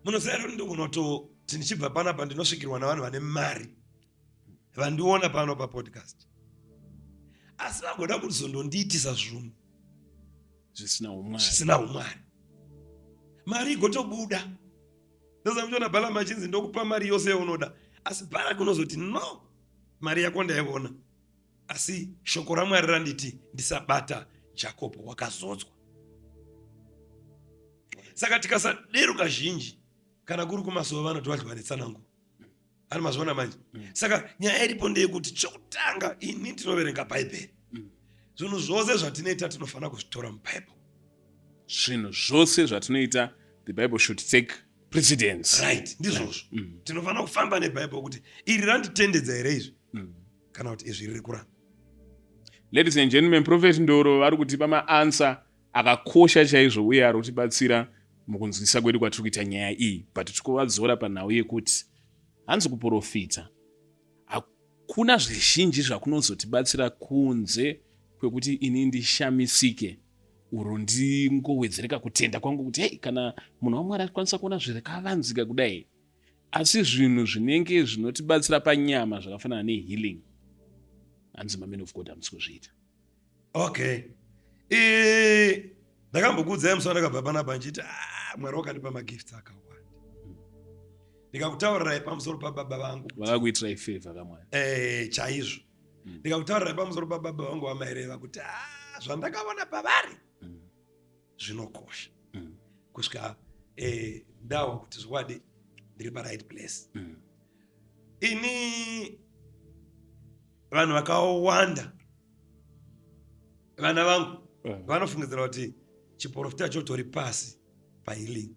munoziva here kuti ndogona kutoti ndichibva panapa ndinosvikirwa navanhu vane mari vandiona pano papodcast, asi vagoda kuzondondiitisa zvinhu zvisina umwari. Zvisina umwari, mari igotobuda. Ndoza muchiona Balamu achinzi, "Ndokupa mari yose yaunoda," asi Bharaki unozoti, "No, mari yako ndaiona, asi shoko raMwari randiti ndisabata Jakobho wakazodzwa." Saka tikasadero kazhinji, kana kuri kumasowe vanoti vadyiwa netsananguro. Ani mazviona manje? Saka nyaya iripo ndeyekuti chokutanga ini ndinoverenga Bhaibheri. Zvinhu zvose zvatinoita tinofanira kuzvitora mubhaibheri. Zvinhu zvose zvatinoita, the Bible should take precedence. Right, ndizvozvo. Tinofanira kufamba nebhaibheri kuti iri randitendedza here izvi, kana kuti izvi riri kuramba. Ladies and gentlemen, Prophet Ndoro vari kutipa maanswer. Akakosha chaizvo uye ari kutibatsira mukunzwisisa kwedu kwatiri kuita nyaya iyi, but tiri kuvadzora panhau yekuti hanzi kuprofita hakuna zvizhinji zvakunozotibatsira kunze kwekuti ini ndishamisike uro ndingowedzereka kutenda kwangu kuti hei, kana munhu waMwari akwanisa kuona zvakavanzika kudai. Asi zvinhu zvinenge zvinotibatsira panyama zvakafanana nehealing, hanzi mamen of God hamusi kuzviita. Okay, ndakambokuudzai musi wandakabva panapa ndichiti, ah, Mwari wakandipa magifts akawanda. Ndikakutaurirai pamusoro pababa vangu. Vakakuitirai favor kaMwari. Chaizvo. Ndikakutaurirai pamusoro pababa vangu vamaireva kuti, ah, zvandakaona pavari zvinokosha kusvika ndawa kuti zvokwadi ndiri paright place. Ini vanhu vakawanda, vana vangu vanofungidzira kuti chiprofita chotori pasi pahealing.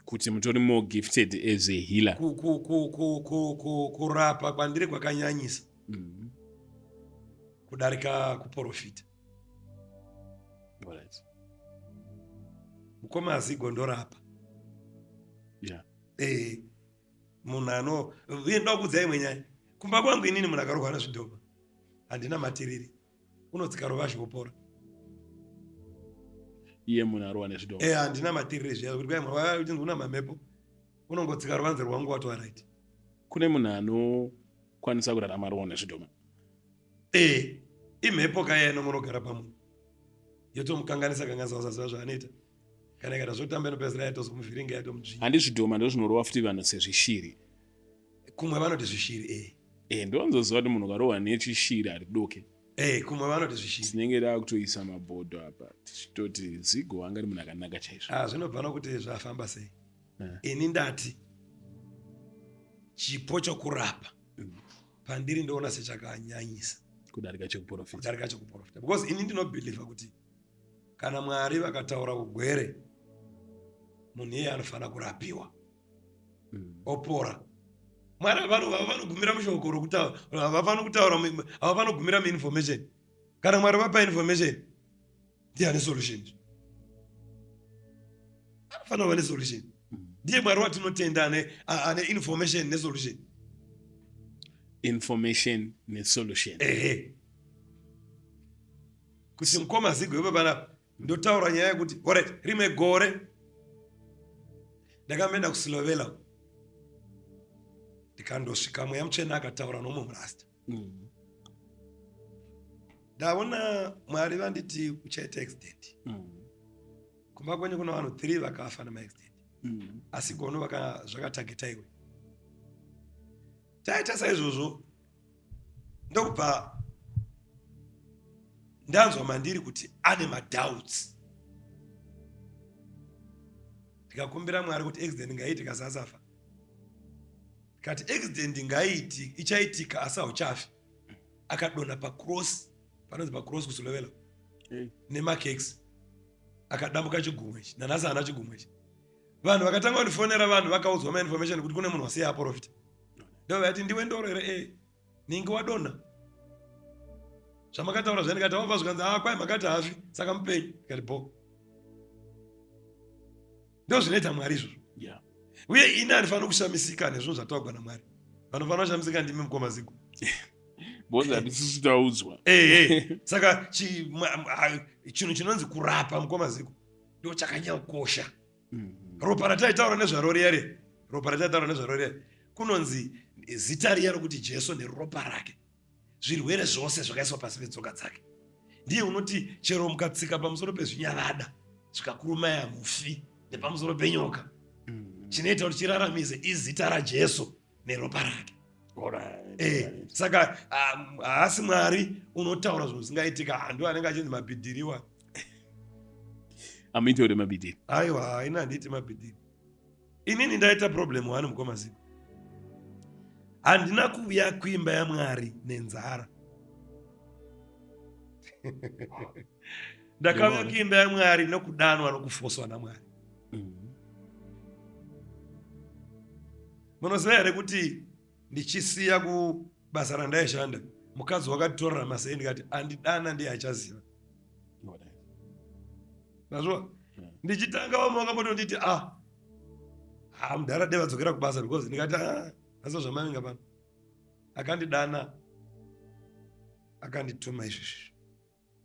Kuti mutori more gifted as a healer. Kurapa kwandiri kwakanyanyisa kudarika kuprofita. Mukoma Azigo, ndorapa. Munhu ano uye ndoda kukudzai imwe nyaya. Kumba kwangu inini, munhu akarohwa nezvidhoma handina matiriri, unotsika rovazhi wopora. Iye munhu arohwa nezvidhoma? Handina matiriri zviya kuti kwai uchinzi una mamhepo, unongotsika ruvanze rwangu watova right. Kune munhu anokwanisa kurarama arohwa nezvidhoma? Imhepo kaya inongonogara pamunhu yotomukanganisa kanganisa, usaziva zvaanoita. Kana ikaita zvekutamba inopedzisira yatozomuvhiringa, yatomudzvinya. Handi zvidhoma ndo zvinorova futi vanhu sezvishiri? Kumwe vanoti zvishiri, e. Ndonzoziva kuti munhu ukarohwa nechishiri haridoke. Kumwe vanoti zvishiri. Tinenge takutoisa mabhodho apa tichitoti Zigo anga ari munhu akanaka chaizvo. Ah, zvinobva nokuti zvafamba sei. Ini ndati chipo chokurapa pandiri ndoona sechakanyanyisa kudarika chekuprofita. Kudarika chekuprofita, because ini ndinobhilivha kuti kana Mwari vakataura ugwere, munhu iyeye anofanira kurapiwa opora. Mwari havanogumira mushoko rokutaura, havafani kutaura, havafani kugumira muinformation. Kana Mwari vapa information, ndiye ane solution, anofanira kuva nesolution. Ndiye Mwari watinotenda ane information nesolution. Information nesolution. Ehe, kuti mukoma Zigo ipo panapa ndotaura nyaya yekuti, alright, rimwe gore ndakamboenda kuSilovela, ndikandosvika Mweya Mutsvene akataura nomwe murasta. Ndaona Mwari vanditi uchaita accident. Kumba kwenyu kuna vanhu 3 vakafa nemaaccident, asi gono zvakatageta iwe. Taita saizvozvo, ndokubva ndanzwa mandiri kuti ane madoubts. Ndikakumbira Mwari kuti accident ngaiitika asi asafa. Ndikati accident ngaiiti, ichaitika asi hauchafi. Akadonha pacross, panonzi pacross kuSilovela, nemakeks, akadambuka chigumwe ichi. Nanhasi haana chigumwe ichi. Vanhu vakatanga kundifonera, vanhu vakaudzwa mainformation kuti kune munhu wasiya aprofita. Ndo vaiti, "Ndiwe Ndoro here? E, ningi wadonha zvamakataura zva." Ndikati, "Wabva." Zvikanzi, "A, kwai makati hafi, saka mupenyu." Ndikati, "Bo, ndo zvinoita Mwari izvozvo." Uye ini handifaniri kushamisika nezvinhu zvataugwa naMwari. Vanofanira kushamisika ndimi, mukoma Zigo. Because hatisisu taudzwa. Ehe, saka chinhu chinonzi kurapa, mukoma Zigo, ndo chakanyanya kukosha. Ropa rataitaura nezvaro riya riya, ropa rataitaura nezvaro riya, kunonzi zita riya rokuti Jesu neropa rake, zvirwere zvose zvakaiswa pasi petsoka dzake. Ndiye unoti chero mukatsika pamusoro pezvinyavada zvikakurumaya mufi, nepamusoro penyoka, chinoita kuti chiraramise izita raJesu neropa rake. Saka haasi Mwari unotaura zvinhu zvisingaitika. Hando anenge achinzi mabhidhiriwa. Amuiti uri mabhidhiri? Aiwa, haina, handiiti mabhidhiri. Inini ndaita problem one, mukoma Zigo. Handina kuuya kuimba yaMwari nenzara. Ndakauya kuimba yaMwari nokudanwa nokufoswa naMwari. Munoziva here kuti ndichisiya kubasa randaishanda, mukadzi wakatitorera masei, ndikati andidana ndiye achaziva. Nazvo ndichitanga vamwe vakambotonditi ah ha mudhara dai vadzokera kubasa because ndikati ah asi zvamavinga pano akandidana akandituma izvezvi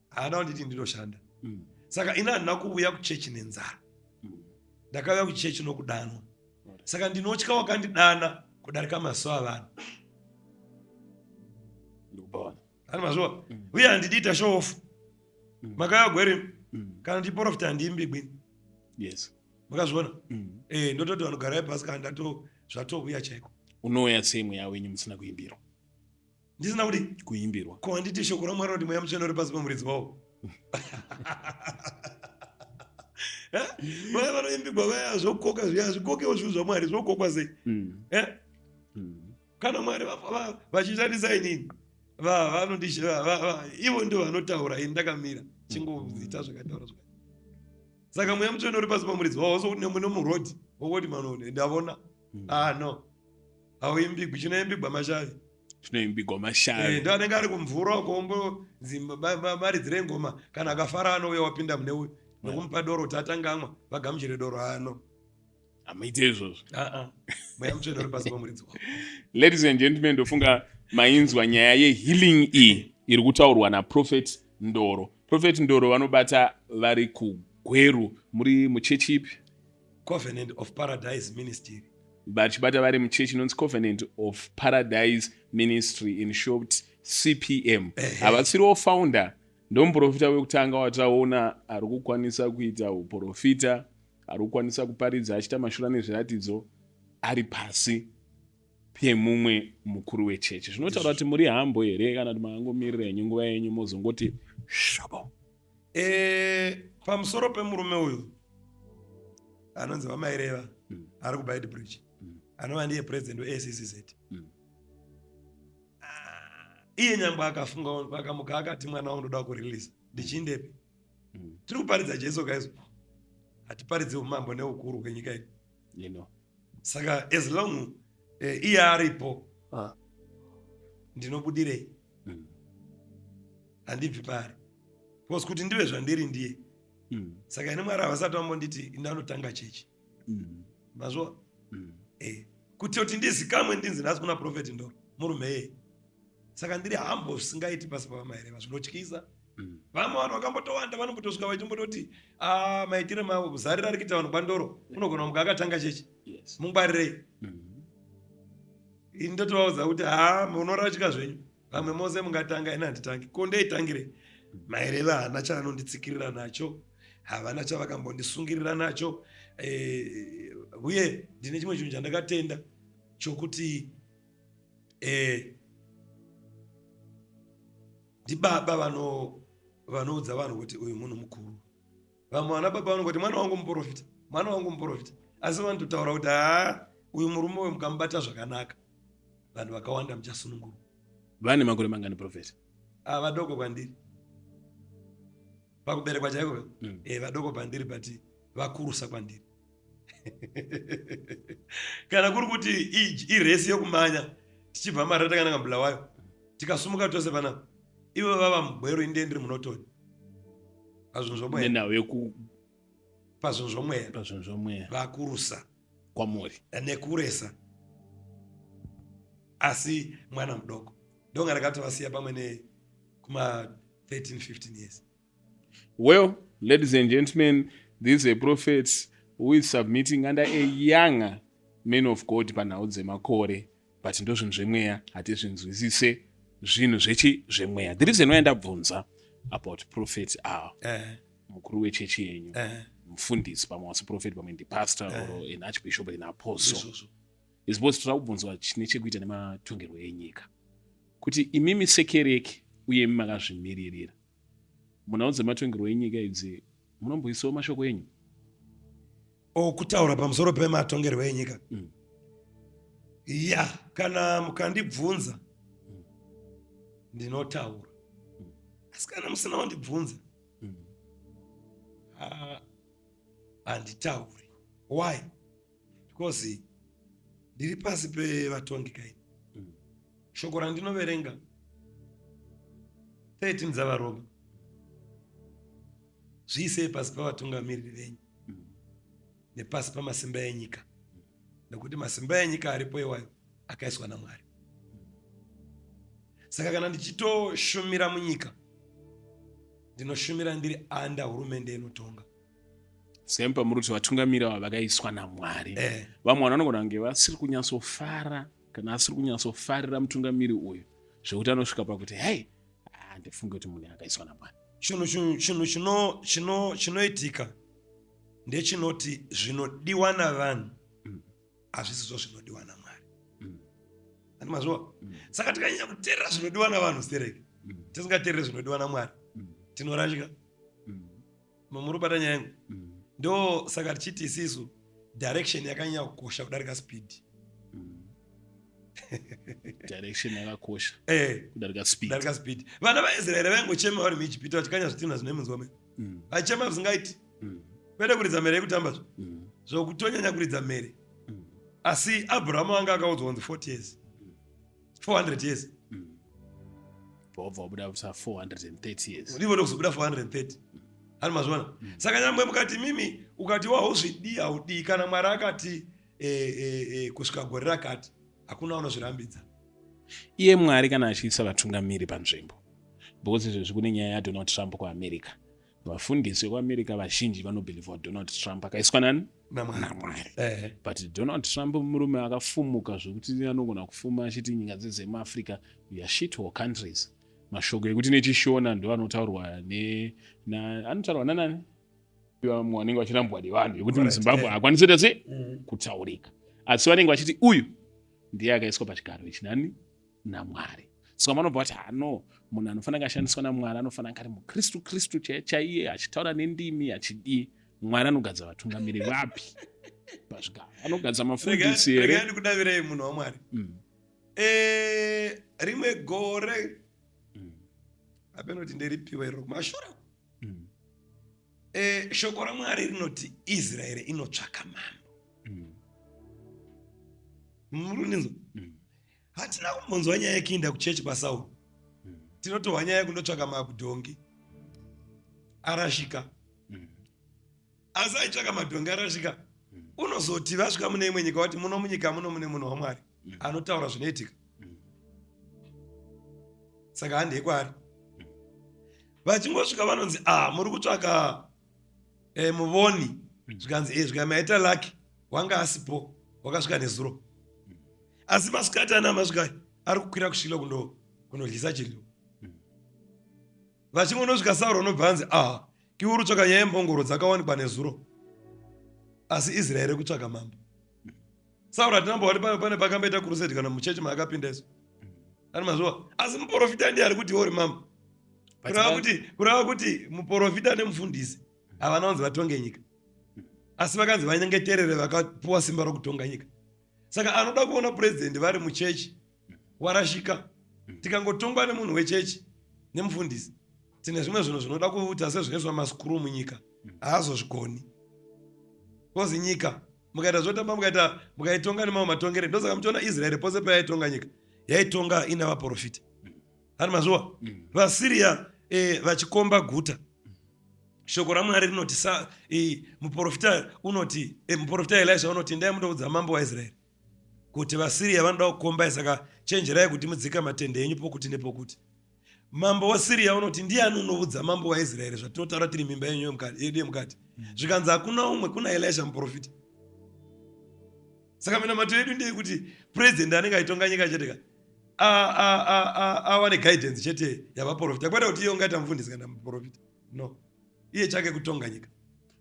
haana kunditi ndinoshanda mm. Saka ini handina kuuya kuchechi nenzara mm. Ndakauya kuchechi nokudanwa. Saka ndinotya wakandidana kudarika maso avanhu. Ani mazuva mm. Uye handidi ita show off mm. Makauya gweri mm. Kana ndiprofita handiimbigwi yes. Makazviona mm. Eh, ndototi vanhu garai pasi kana ndato zvatouya chaiko. Unouya sei mweya wenyu musina kuimbirwa? Ndisina kuti kuimbirwa. Ko handiti shoko raMwari roti mweya mutsvene uri pasi pemuridzi wawo? Eh? Vaya vanoimbigwa vaya zvokoka zviya zvikokewo zvinhu zvaMwari zvokokwa sei mm. Eh? Mm. Kana Mwari vachishandisa inini ivo ndo vanotaura ini ndakamira chingoita zvakataura zvakati. Saka mweya mutsvene uri pasi pamuridzi wawo sokuti nemurodhi wokoti mano ndavona mm. Ah no, hauimbigwi, chinoimbigwa mashavi. Chinoimbigwa mashavi eh, ndo anenge ari kumvura uko maridzire ngoma kana akafara anouya wapinda mune uyu nokumupa doro kuti atange amwa vagamuchire doro ano. Hamaite izvozvo. Mweya mutsvene uri pasi pamuridzi wavo. Ladies and gentlemen, ndofunga mainzwa nyaya yehealing iyi iri kutaurwa naProphet Ndoro. Prophet Ndoro vanobata vari kuGweru. Muri muchechi ipi? Covenant of Paradise Ministry. Vachibata vari muchechi inonzi Covenant of Paradise Ministry, in short CPM. Havasiriwo founder, ndomuprofita wekutanga wataona ari kukwanisa kuita uprofita, ari kukwanisa kuparidza achiita mashura nezviratidzo ari pasi pemumwe mukuru wechechi. Zvinotaura kuti muri hambo here kana kuti makangomirira henyu nguva yenyu mozongoti shabo? E, pamusoro pemurume uyu anonzi VaMaireva mm. ari kuBide Bridge mm. anova ndiye president weACCZ mm. Ah, iye nyangwe akafunga akamuka akati mwana wangu ndoda kurelease ndichiindepi mm. Tiri kuparidza Jesu kaizo, hatiparidzi umambo neukuru hwenyika ino you know. Saka as long eh, iye aripo ah. Ndinobudirei mm. Handibvi paari because kuti ndive zvandiri ndiye mm. Saka ini Mwari havasati vambonditi indanotanga chechi mm. Mazvo mm. Eh, kuti kuti ndizikamwe ndinzi nhasi kuna Prophet Ndoro murume yeye. Saka ndiri hambo zvisingaiti pasi pavaMaireva zvinotyisa mm. Vamwe vanhu vakambotowanda vanombotosvika vachimbototi ah, maitire mavo zarira ari kuita vanhu kwaNdoro unogona kumuka akatanga chechi yes. Mungwarirei mm. Ini ndotovaudza kuti ha munoratya zvenyu vamwe mose mungatanga, ini handitangi. Ko ndeitangire? Maireva haana chaanonditsikirira nacho, havana chavakambondisungirira nacho eh, uye ndine chimwe chinhu chandakatenda chokuti eh, ndibaba vanoudza vanhu kuti uyu munhu mukuru. Vamwe vana baba vanongoti mwana wangu muprofita, mwana wangu muprofita, asi vanototaura kuti haa uyu murume uyu mukamubata zvakanaka vanhu vakawanda muchasunungurwa. Vane makore mangani profeta? Ah, vadoko kwandiri pakuberekwa chaiko mm. E, vadoko pandiri but vakurusa kwandiri. Kana kuri kuti iresi yokumanya tichibva mara takananga Bulawayo tikasumuka tose panapa ivo vava mugweru inde ndiri munotoni pazvinhu zvomweya nenhau yeku pazvinhu zvomweya pazvinhu zvomweya vakurusa kwamuri nekuresa asi mwana mudoko ndonga ndakatovasiya pamwe ne kuma 13 15 years. Well, ladies and gentlemen, this is a prophet who is submitting under a younger man of God panhau dzemakore, but ndozvinhu zvemweya hatizvinzwisise zvinhu zvechi zvemweya. The reason why ndabvunza about prophet ava eh. Mukuru wechechi yenyu eh. Mufundisi pamwe wasi prophet pamwe ndipastor eh. or an archbishop, an apostle is because tinoda kubvunzwa chine chekuita nematongerwo enyika kuti imimi sekereke uye imi makazvimiririra munhau dzematongerwo enyika idzi munomboisawo mashoko enyu? Okutaura pamusoro pematongerwo enyika mm. Ya, kana mukandibvunza mm. ndinotaura mm. Asi kana musina kundibvunza mm. Handitauri. Why? Because ndiri pasi pevatongi kaini mm. Shoko randinoverenga 13 dzaVaroma. Zviisei pasi pavatungamiriri venyu nepasi pamasimba enyika, nekuti masimba enyika aripo iwayo akaiswa naMwari. Saka kana ndichitoshumira munyika, ndinoshumira ndiri anda hurumende inotonga. Same pamuri kuti vatungamiri ava vakaiswa naMwari. Vamwe vanhu vanogona kunge vasiri kunyatsofara kana asiri kunyatsofarira mutungamiri uyu zvekuti anosvika pakuti hei, handifunge kuti munhu akaiswa naMwari. Chinhu chinoitika ndechinoti zvinodiwa navanhu hazvisizvo zvinodiwa naMwari. Andi mazviwa? Saka tikanyanya kuteerera zvinodiwa navanhu stereki, tisingateereri zvinodiwa naMwari, tinorashika. Muri kubata nyaya yangu? Ndo saka tichiti isisu direction yakanyanya kukosha kudarika speed. Direction yakakosha kudarika speed. Kudarika speed. Vana vaIsraeri vaingochema vari muIjipita vachikanya zvitinha zvine munzwa me. Vachema zvisingaiti. Kwete kuridza mhere yekutamba zvo. Zvokutonyanya kuridza mhere. Asi Abrahamu anga akaudzwa kunzi 40 years. 400 years. Wabva wabuda 430 years. Ndivo ndokuzobuda 430. Ani mazviona? Saka nyangwe mukati mimi ukati wauzvidii haudii, kana Mwari akati kusvika gore rakati, hakuna unozvirambidza. Iye Mwari kana achiisa vatungamiri panzvimbo, because izvezvi kune nyaya yaDonald Trump kuAmerica. Vafundisi vekuAmerica vazhinji vanobhilivha Donald Trump akaiswa nani? NaMwari. But Donald Trump murume akafumuka zvekuti anogona kufuma achiti nyika dzemuAfrica, we are shithole countries. Mashoko ekuti nechishona ndo anotaurwa anotaurwa nanani vamwe vanenge vachirambwa nevanhu yekuti muZimbabwe hakwanisi kuita sei kutaurika, asi vanenge vachiti uyu ndiye akaiswa pachigaro ichi nani? NaMwari. Saka vanobva vati hano munhu anofanira kashandiswa naMwari anofanira kunge ari muKristu, Kristu chaiye, achitaura nendimi, achidii. Mwari anogadza vatungamiri vapi pazvigaro? Anogadza mafundisi here? Regai ndikudavirei, munhu waMwari. Rimwe gore, apenoti nderipiwa iro kumashure, shoko raMwari rinoti Israeri inotsvaka mambo. Murundinzwa? Hatina kumbonzwa nyaya yekuenda kuchechi kwaSauro. Tinotohwa nyaya yekundotsvaka madhongi arashika. Asi aitsvaka madhongi arashika, unozoti vasvika mune imwe nyika vati muno munyika muno mune munhu waMwari anotaura zvinoitika, saka handei kwaari. Vachingosvika vanonzi, a muri kutsvaka muvoni. Zvikanzi zvika maita lucky, wanga asipo, wakasvika nezuro, asi masikati ana masvika ari kukwira kuShilo kundodyisa chiryo. Vachingonosvika Sauro unobva anzi, a kiwe uri kutsvaka nyaya yembongoro dzakawanikwa nezuro, asi Israeri kutsvaka mambo. Sauro hatina mbowati pane pakamboita crusade kana muchechi maakapinda isu, ani mazuva, asi muprofita ndiye ari kuti iwe uri mambo. Kureva kuti muprofita nemufundisi havana kunzi vatonge nyika, asi vakanzi vanyengeterere, vakapuwa simba rokutonga nyika. Saka anoda kuona purezidendi vari muchechi warashika. Tikangotongwa nemunhu wechechi nemufundisi, tine zvimwe zvinhu zvinoda kuita sezvinoiswa maskuru munyika, haazozvigoni, because nyika mukaita zvotamba, mukaita mukaitonga nemamwe matongere. Ndosaka muchiona Israeri pose payaitonga nyika, yaitonga ina vaprofita, hani mazuva? VaSiriya vachikomba guta, shoko raMwari rinoti muprofita unoti muprofita Elisha unoti, "Endai mundoudza mambo waIsraeri kuti vaSiriya vanoda kukombai, saka chenjerai kuti mudzika matende enyu pokuti nepokuti." Mambo waSiriya unoti, "Ndiani unoudza mambo waIsraeri zvatinotaura tiri mimba yenyu yedu yemukati?" Zvikanzi, "Hakuna umwe, kuna Elisha muprofita." Saka minamato yedu ndeyekuti purezidendi anenge aitonga nyika chete ka awane guidance chete yavaprofita, kwete kuti iye ungaita mufundisi kana muprofita, no, iye chake kutonga nyika.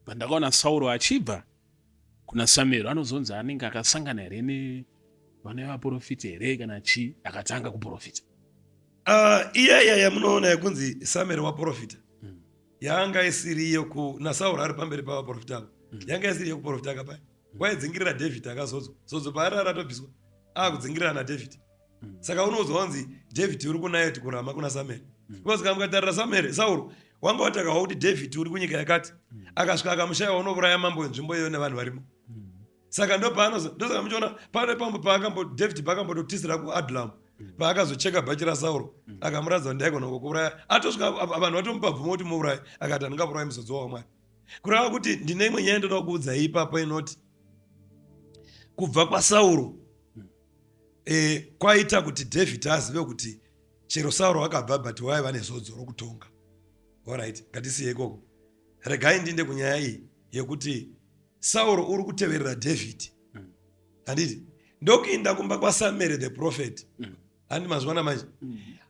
Pandakaona Sauro achibva kuna Samuel, anozonzi anenge akasangana here nevana vevaprofita here kana chii, akatanga kuprofita? Iya iya yamunoona yekunzi Samuel waprofita, yanga isiri yoku naSauro ari pamberi pavaprofita avo, yanga isiri yekuprofita kapai. Waidzingirira David akazodzwa zodzo paari aratobviswa, akudzingirira naDavid. Saka unoudzwa kunzi David uri kuNayoti kuRama kuna Samuel, because kana mukatarira Samuel, Sauro wanga watakawa kuti David uri kunyika yakati. Akasvika akamushayiwa, unouraya mambo wenzvimbo iyoyo nevanhu varimo. Saka ndopaanozo, ndosaka muchiona pane pambo paakambo David paakambototizira kuAdlam. Paakazocheka bhachi raSauro, akamuratidza kuti ndaigona kukuuraya, atosvika vanhu vatomupa bvumo kuti muuraye, akati handingaurayi muzodziwa waMwari. Kureva kuti ndine imwe nyaya ndoda kukuudzai ipapo inoti kubva kwaSauro kwaita kuti David azive kuti chero Sauro akabva, but waiva nezodzo rokutonga. Alright, ngatisiye ikoko. Regai ndinde kunyaya iyi yekuti Sauro uri kuteverera David, handiti? Ndokuinda kumba kwaSamuel the prophet, handi mazviona manje?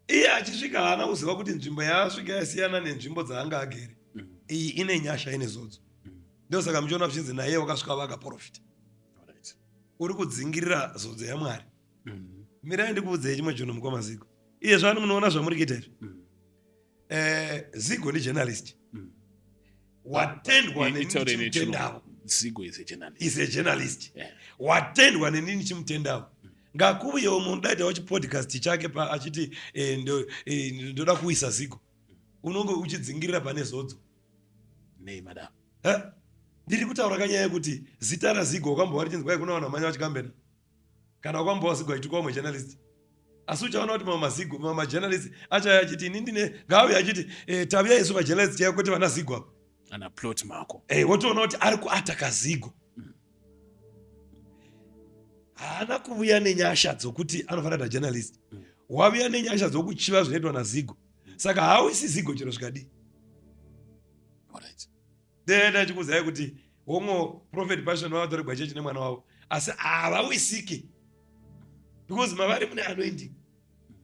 Iye achisvika haana kuziva kuti nzvimbo yaasvika yasiyana nenzvimbo dzaanga agere. Iyi ine nyasha, ine zodzo. Ndosaka muchiona zvichinzi naiye wakasvika vakaprofita. Uri kudzingirira zodzo yaMwari. Mirai ndikuudzei chimwe chinhu, mukoma Zigo. Iye zvani munoona zvamuri kuita izvi. Zigo ndijournalist watendwa neni Itaure ndichimutendavo. Zigo is a journalist. Is a journalist watendwa neni ndichimutendavo. Ngakuuyewo munhu daitawo chipodcast chake pa achiti ndoda kuwisa Zigo. Unonge uchidzingirira pane zodzo. Nei, madam? Eh? Ndiri kutaura kanyaya yekuti zita raZigo wakambova richinzi kwai kuna vanhu vamanya vachikambena, kana wakambova Zigo achitukwa umwe journalist? Asi uchaona kuti mamwe maZigo, mamwe majournalist achauya achiti ini ndine, ngaauye achiti tavuya isu majournalist chaivo, kwete vana Zigo apa. Ana plot mako. Wotoona kuti ari kuataka Zigo. Haana kuvuya nenyasha dzokuti anofanira kuita journalist. Wavuya nenyasha dzokuchiva zvinoitwa naZigo, saka haawisi Zigo chero zvikadii. Ndenda chikuudzai kuti hongo Prophet Passion vavatorerwa chechi nemwana wavo, asi havawisiki because mavari mune anointing.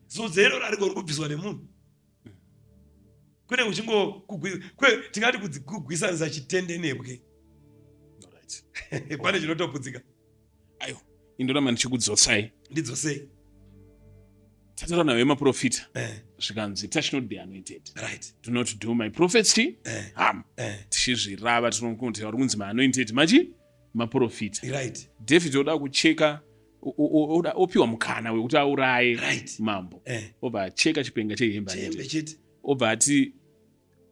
Zodzo iroro harigoni kubviswa nemunhu. Kune uchingo tingati kugwisanisa chitende nebwe. Pane chinotoputsika. Aiwa, indoramba ndichikudzosai. Ndidzosei. Tataura nayo yemaprofita, zvikanzi touch not the anointed, do not do my prophets harm. Tichizvirava tinokuti vari kunzi maanointed machi maprofita. David oda kucheka, opiwa mukana wekuti auraye mambo, obva acheka chipenga chehembe, Chembe chete. Obva ati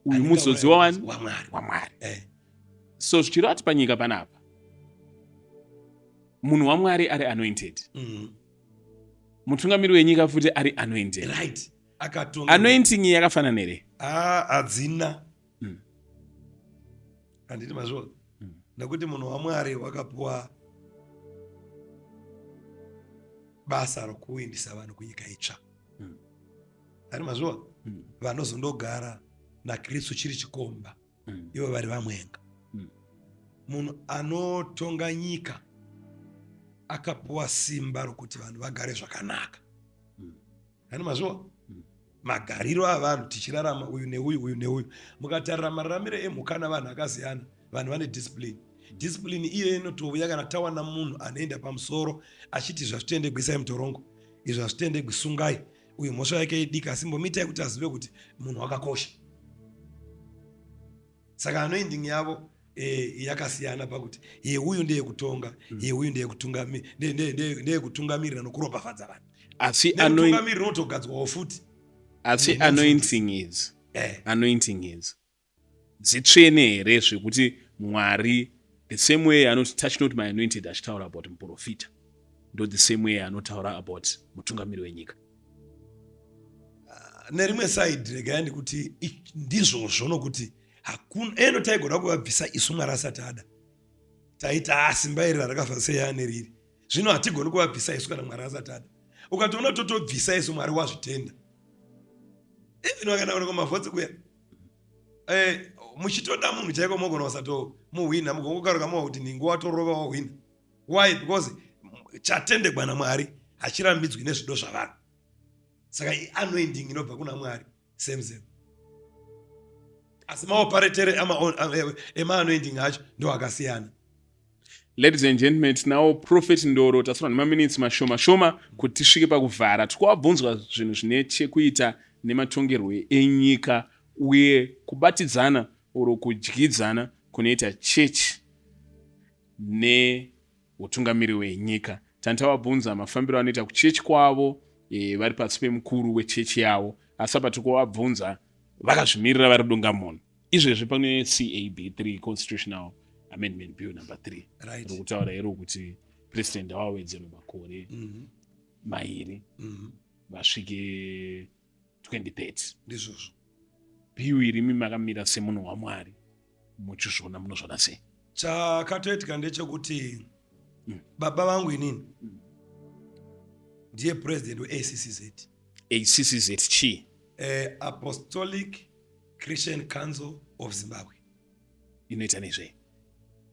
uyu muzodzi wawani? WaMwari. WaMwari. So zvichireva kuti panyika panapa munhu waMwari ari anointed, mutungamiri wenyika futi ari anointed. Right, akatonga. Anointing iyi yakafanana here? Ah, hadzina. Handiti mazviona? Nekuti munhu waMwari wakapuwa basa rokuindisa vanhu kunyika itsva. Ari mazviona? Vanozondogara naKristu chiri chikomba, ivo vari vamwenga. Munhu anotonga nyika akapuwa simba rokuti vanhu vagare zvakanaka. Ani mazviona? Magariro avanhu tichirarama, uyu neuyu, uyu neuyu, mukatarira mararamiro emhuka navanhu akasiyana. Vanhu vane discipline. Discipline iyoyo inotouya kana tawana munhu anoenda pamusoro achiti zvazvitendegwi isai mutorongo, izvi hazvitendegwi sungai uyu, mhosva yake idiki asi mbomitai kuti azive kuti munhu wakakosha. Saka anointing yavo yakasiyana pakuti yeuyu ndeyekutonga, yeuyu ndeyekutungamirira nokuropafadza vanhu. Asi Nemutungamiriri unotogadzwawo futi. Asi anointing is anointing is dzitsvene here zvekuti Mwari the same way anoti touch not my anointed achitaura about muprofita, ndo the same way anotaura about mutungamiri wenyika? Nerimwe side regai ndikuti ndizvozvo, nokuti hakuna eno taigona kuvabvisa isu Mwari asati ada. Taiti a simba iri rarakafa sei ane riri zvino, hatigoni kuvabvisa isu kana Mwari asati ada. Ukatoona totobvisa isu, Mwari wazvitenda. Even vakaenda kuenda kumavhotsi kuya, muchitoda munhu chaiko, mogona kusatomuhwina, mugongokaruka moa kuti ningo watorova wahwina. Why? Because chatendegwa naMwari hachirambidzwi nezvido zvavanhu. Saka ianointing inobva kuna Mwari, same same, asi maoperetere emaanointing acho ndo akasiyana. Ladies and gentlemen, tinawo Prophet Ndoro. Tasura nemaminitsi mashoma shoma kuti tisvike pakuvhara. Tiri kuvabvunzwa zvinhu zvine chekuita nematongerwo enyika uye kubatidzana oro kudyidzana kunoita chechi neutungamiri hwenyika. Tani tavabvunza mafambiro anoita kuchechi kwavo vari pasi pemukuru wechechi yavo, asi apa tiri kuvabvunza vakazvimirira vari dungamunhu. Izvezvi pane CAB 3, Constitutional Amendment Bill number 3, riri kutaura iro kuti president awawedzerwe makore mairi. Vasvike 2030. Ndizvozvo. Bill iri imi makamira semunhu waMwari muchizviona, munozviona sei? Chakatoitika ndechekuti baba vangu inini ndiye president weACCZ. ACCZ chii? Apostolic Christian Council of Zimbabwe. Inoita nezvei?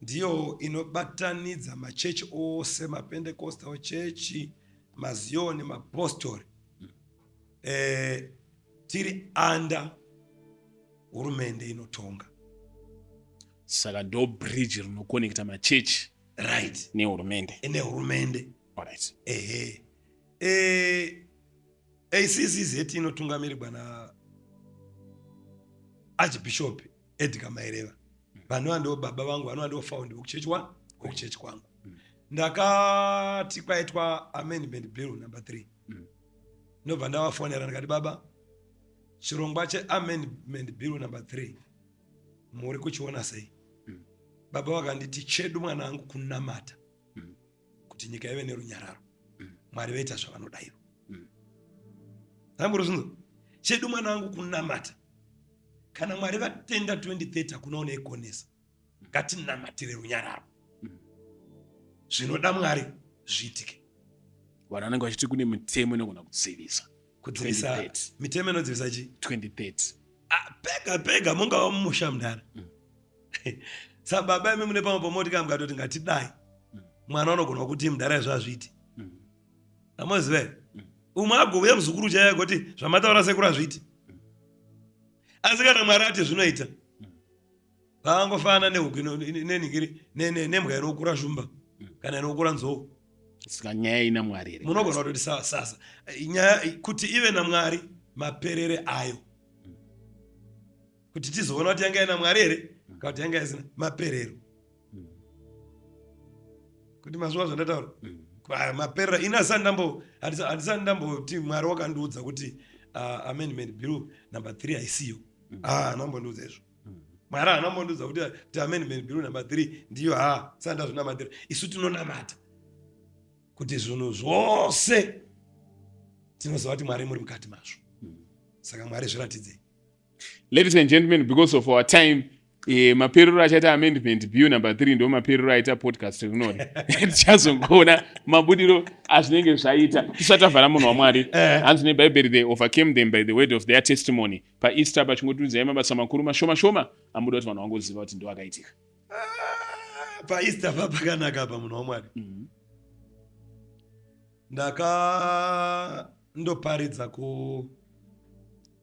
Ndiyo inobatanidza machechi ose, maPentecostal chechi, maZioni, mapostori. Tiri under hurumende inotonga. Saka ndo bridge rinokonekta machechi nehurumende. Nehurumende. Alright. Ehe, ACCZ inotungamirirwa na Archbishop Edgar Maireva, vanova ndo baba vangu, vanova ndo founder wekuchechi wa wekuchechi kwangu. Ndakati kwaitwa amendment bill number 3, ndobva ndavafonera ndikati, "Baba, chirongwa cheamendment bill number 3 muri kuchiona sei?" Baba vakanditi, "Chedu mwanangu kunamata kuti nyika ive nerunyararo. Mwari vaita zvavanoda ivo." Zamburi chedu mwanangu kunamata. Kana Mwari vatenda 2030, hakuna unoikonesa. Ngatinamatire runyararo, zvinoda Mwari zviitike. Vanhu vanenge vachiti kune mitemo inogona kudzivisa. Kudzivisa? 2030. Mitemo inodzivisa chii? 2030. Ah, pega pega mungava mumusha mudhara sababa imi mune pamwe pamoti kana mukatoti ngatidai, mwana unogona kuti, "Mudhara, izvo hazviiti." Amoziva here? Umwe agouya muzukuru chaiye agoti, "Zvamataura sekuru hazviiti." Asi kana Mwari ati zvinoita, vaangofanana nehuku nenhingiri nembwa inokura shumba kana inokura nzou. Saka nyaya ina Mwari here? Munogona kutoti sasa nyaya kuti ive naMwari maperere ayo, kuti tizoona kuti yanga ina Mwari here kana kuti yanga isina maperero, kuti mazuva zvandataura maperero ini handisati ndamboti Mwari wakandiudza kuti amendment bill number 3 haisiyo. Ah, haana izvo. Mwari haana mbondiudza kuti amendment bill number 3 ndiyo. Ha, sati ndazvinamatira. Isu tinonamata kuti zvinhu zvose tinoziva kuti Mwari muri mukati mazvo. Saka Mwari zviratidzei. Ladies and gentlemen, because of our time, maperero achaita amendment bill number 3 ndo maperero aita podcast rinori. Tichazongoona mabudiro azvinenge zvaita. Tisati tavhara, munhu waMwari, hanzi neBhaibheri, "They overcame them by the word of their testimony." PaEaster pachingotiudzai mabasa makuru mashoma shoma amuda kuti vanhu vangoziva kuti ndo akaitika. Ah, paEaster pa pakanaka apa, munhu waMwari. Ndakandoparidza ku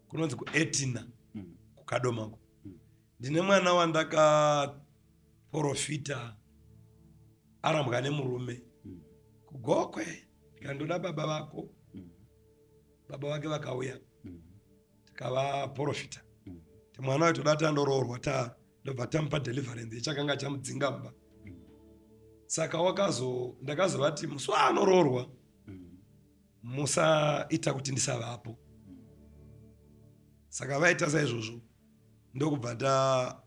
kunonzi kuEtina, kuKadomako. Ndine mwana wandakaprofita arambwa nemurume kuGokwe, ndikandoda baba vako. Baba vake vakauya, tikavaprofita ti mwana wacho toda tandoroorwa, ta ndobva tamupa deliverance yechakanga chamudzinga mumba. Saka wakazo ndakazovati musi waanoroorwa musaita kuti ndisavapo. Saka vaita saizvozvo, ndokubva ta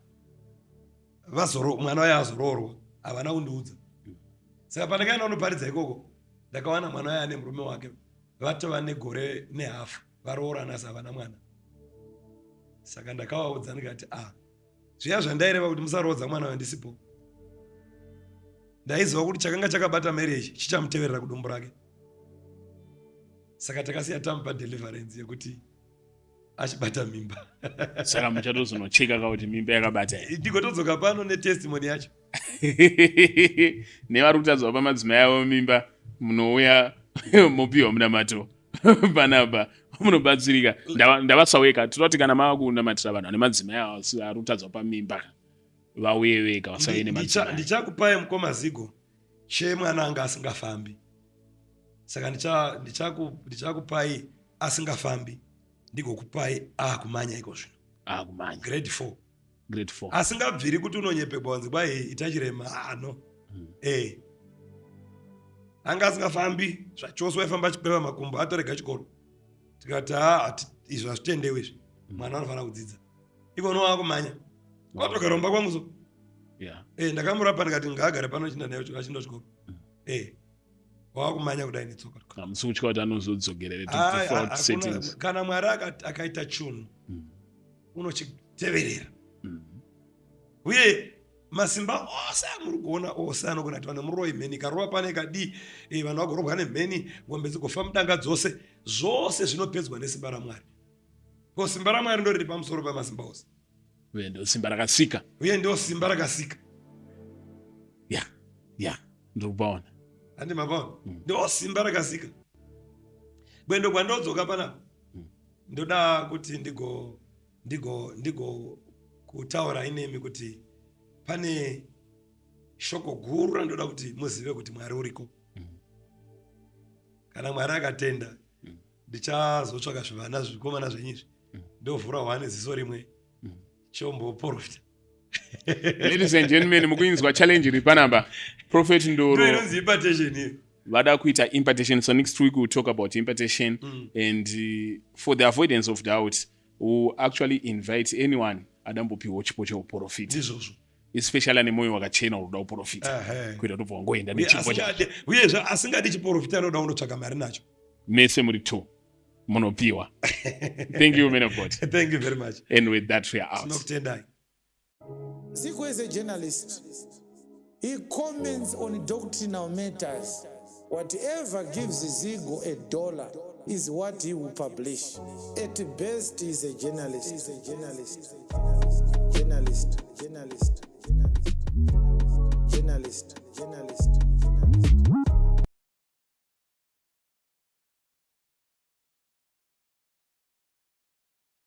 vazoro mwana waye azoroorwa, havana kundiudza. Saka pandakaenda kunoparidza ikoko, ndakawana mwana waye ane murume wake, vatova negore nehafu varoorana, asi havana mwana. Saka ndakavaudza ndikati, "A, zviya zvandaireva kuti musaroodza mwana wandisipo, ndaiziva kuti chakanga chakabata marriage chichamuteverera kudumbu rake." Saka takasiya tamupa deliverance yekuti achibata mimba. Saka muchatozonocheka ka kuti mimba yakabata here? Ndigotodzoka pano netestimony yacho. Nevari kutadzwa pamadzimai avo mimba, munouya mopiwa munamato panapa, munobatsirika. Ndavasaweka toda kuti kana mava kunamatira vanhu vane madzimai avo asi ari kutadzwa pamimba, vauye vega, vasauye nemadzimai. Ndichakupai, mukoma Zigo, chemwana anga asingafambi. Saka ndichakupai asingafambi, ndigokupai akumanya iko zvino. Akumanya. Grade 4. Grade 4. Asingabviri kuti unonyepegwa wanzi kwai ita chirema ano. Anga asingafambi zvachose, waifamba achikweva makumbo, atorega chikoro. Tikati, "Ha, izvi hazvitendewi izvi, mwana anofanira kudzidza." Ikono wakumanya, watogara mumba kwangu so. Ndakamurapa ndikati ngaagare pano, achinda naye achienda chikoro. Wakumanya kudai netsoka. Hamusi kutya kuti anozodzokera to default settings? Kana Mwari akaita chunhu unochiteverera. Uye masimba ose amuri kuona ose anogona kuti vanhu muroyi, mheni ikarova pane ikadii, vanhu vagorobwa nemheni, ngombe dzigofa mudanga dzose, zvose zvinopedzwa nesimba raMwari. Ko simba raMwari ndo riri pamusoro pemasimba ose. Uye ndo simba rakasika. Uye ndo simba rakasika. Ya, ya, ndiri kupaona. Handi mapaona? Ndo simba rakasika. Gwendo kwandodzoka panapa. Ndoda kuti ndigo ndigo ndigo kutaura inemi kuti pane shoko guru randoda kuti muzive kuti Mwari uriko. Kana Mwari akatenda, ndichazotsvaka zvivana zvikomana zvenyu izvi, ndovhura hwane ziso rimwe, chomboprofita. Ladies and gentlemen, mukuinzwa challenge iri panapa. Prophet Ndoro inonzi impartation iyo. Vada kuita impartation. So next week we'll talk about impartation and for the avoidance of doubt, we'll actually invite anyone adambopiwa chipo cheuprofita, Ndizvozvo. Especially ane mwoyo wakachena uri kuda kuprofita, kuita kuti ubva wangoenda Uye nechipo chacho. Uyezve asingadi chiprofita, anoda kundotsvaga mari nacho. Mese muri two munopiwa. Thank you, man of God. Thank you very much. And with that we are out. Tinokutendai. Zigo is a journalist. He comments on doctrinal matters. Whatever gives Zigo a dollar is what he will publish. At best, he's a journalist. He's a journalist. Journalist. Journalist. Journalist. Journalist. Journalist.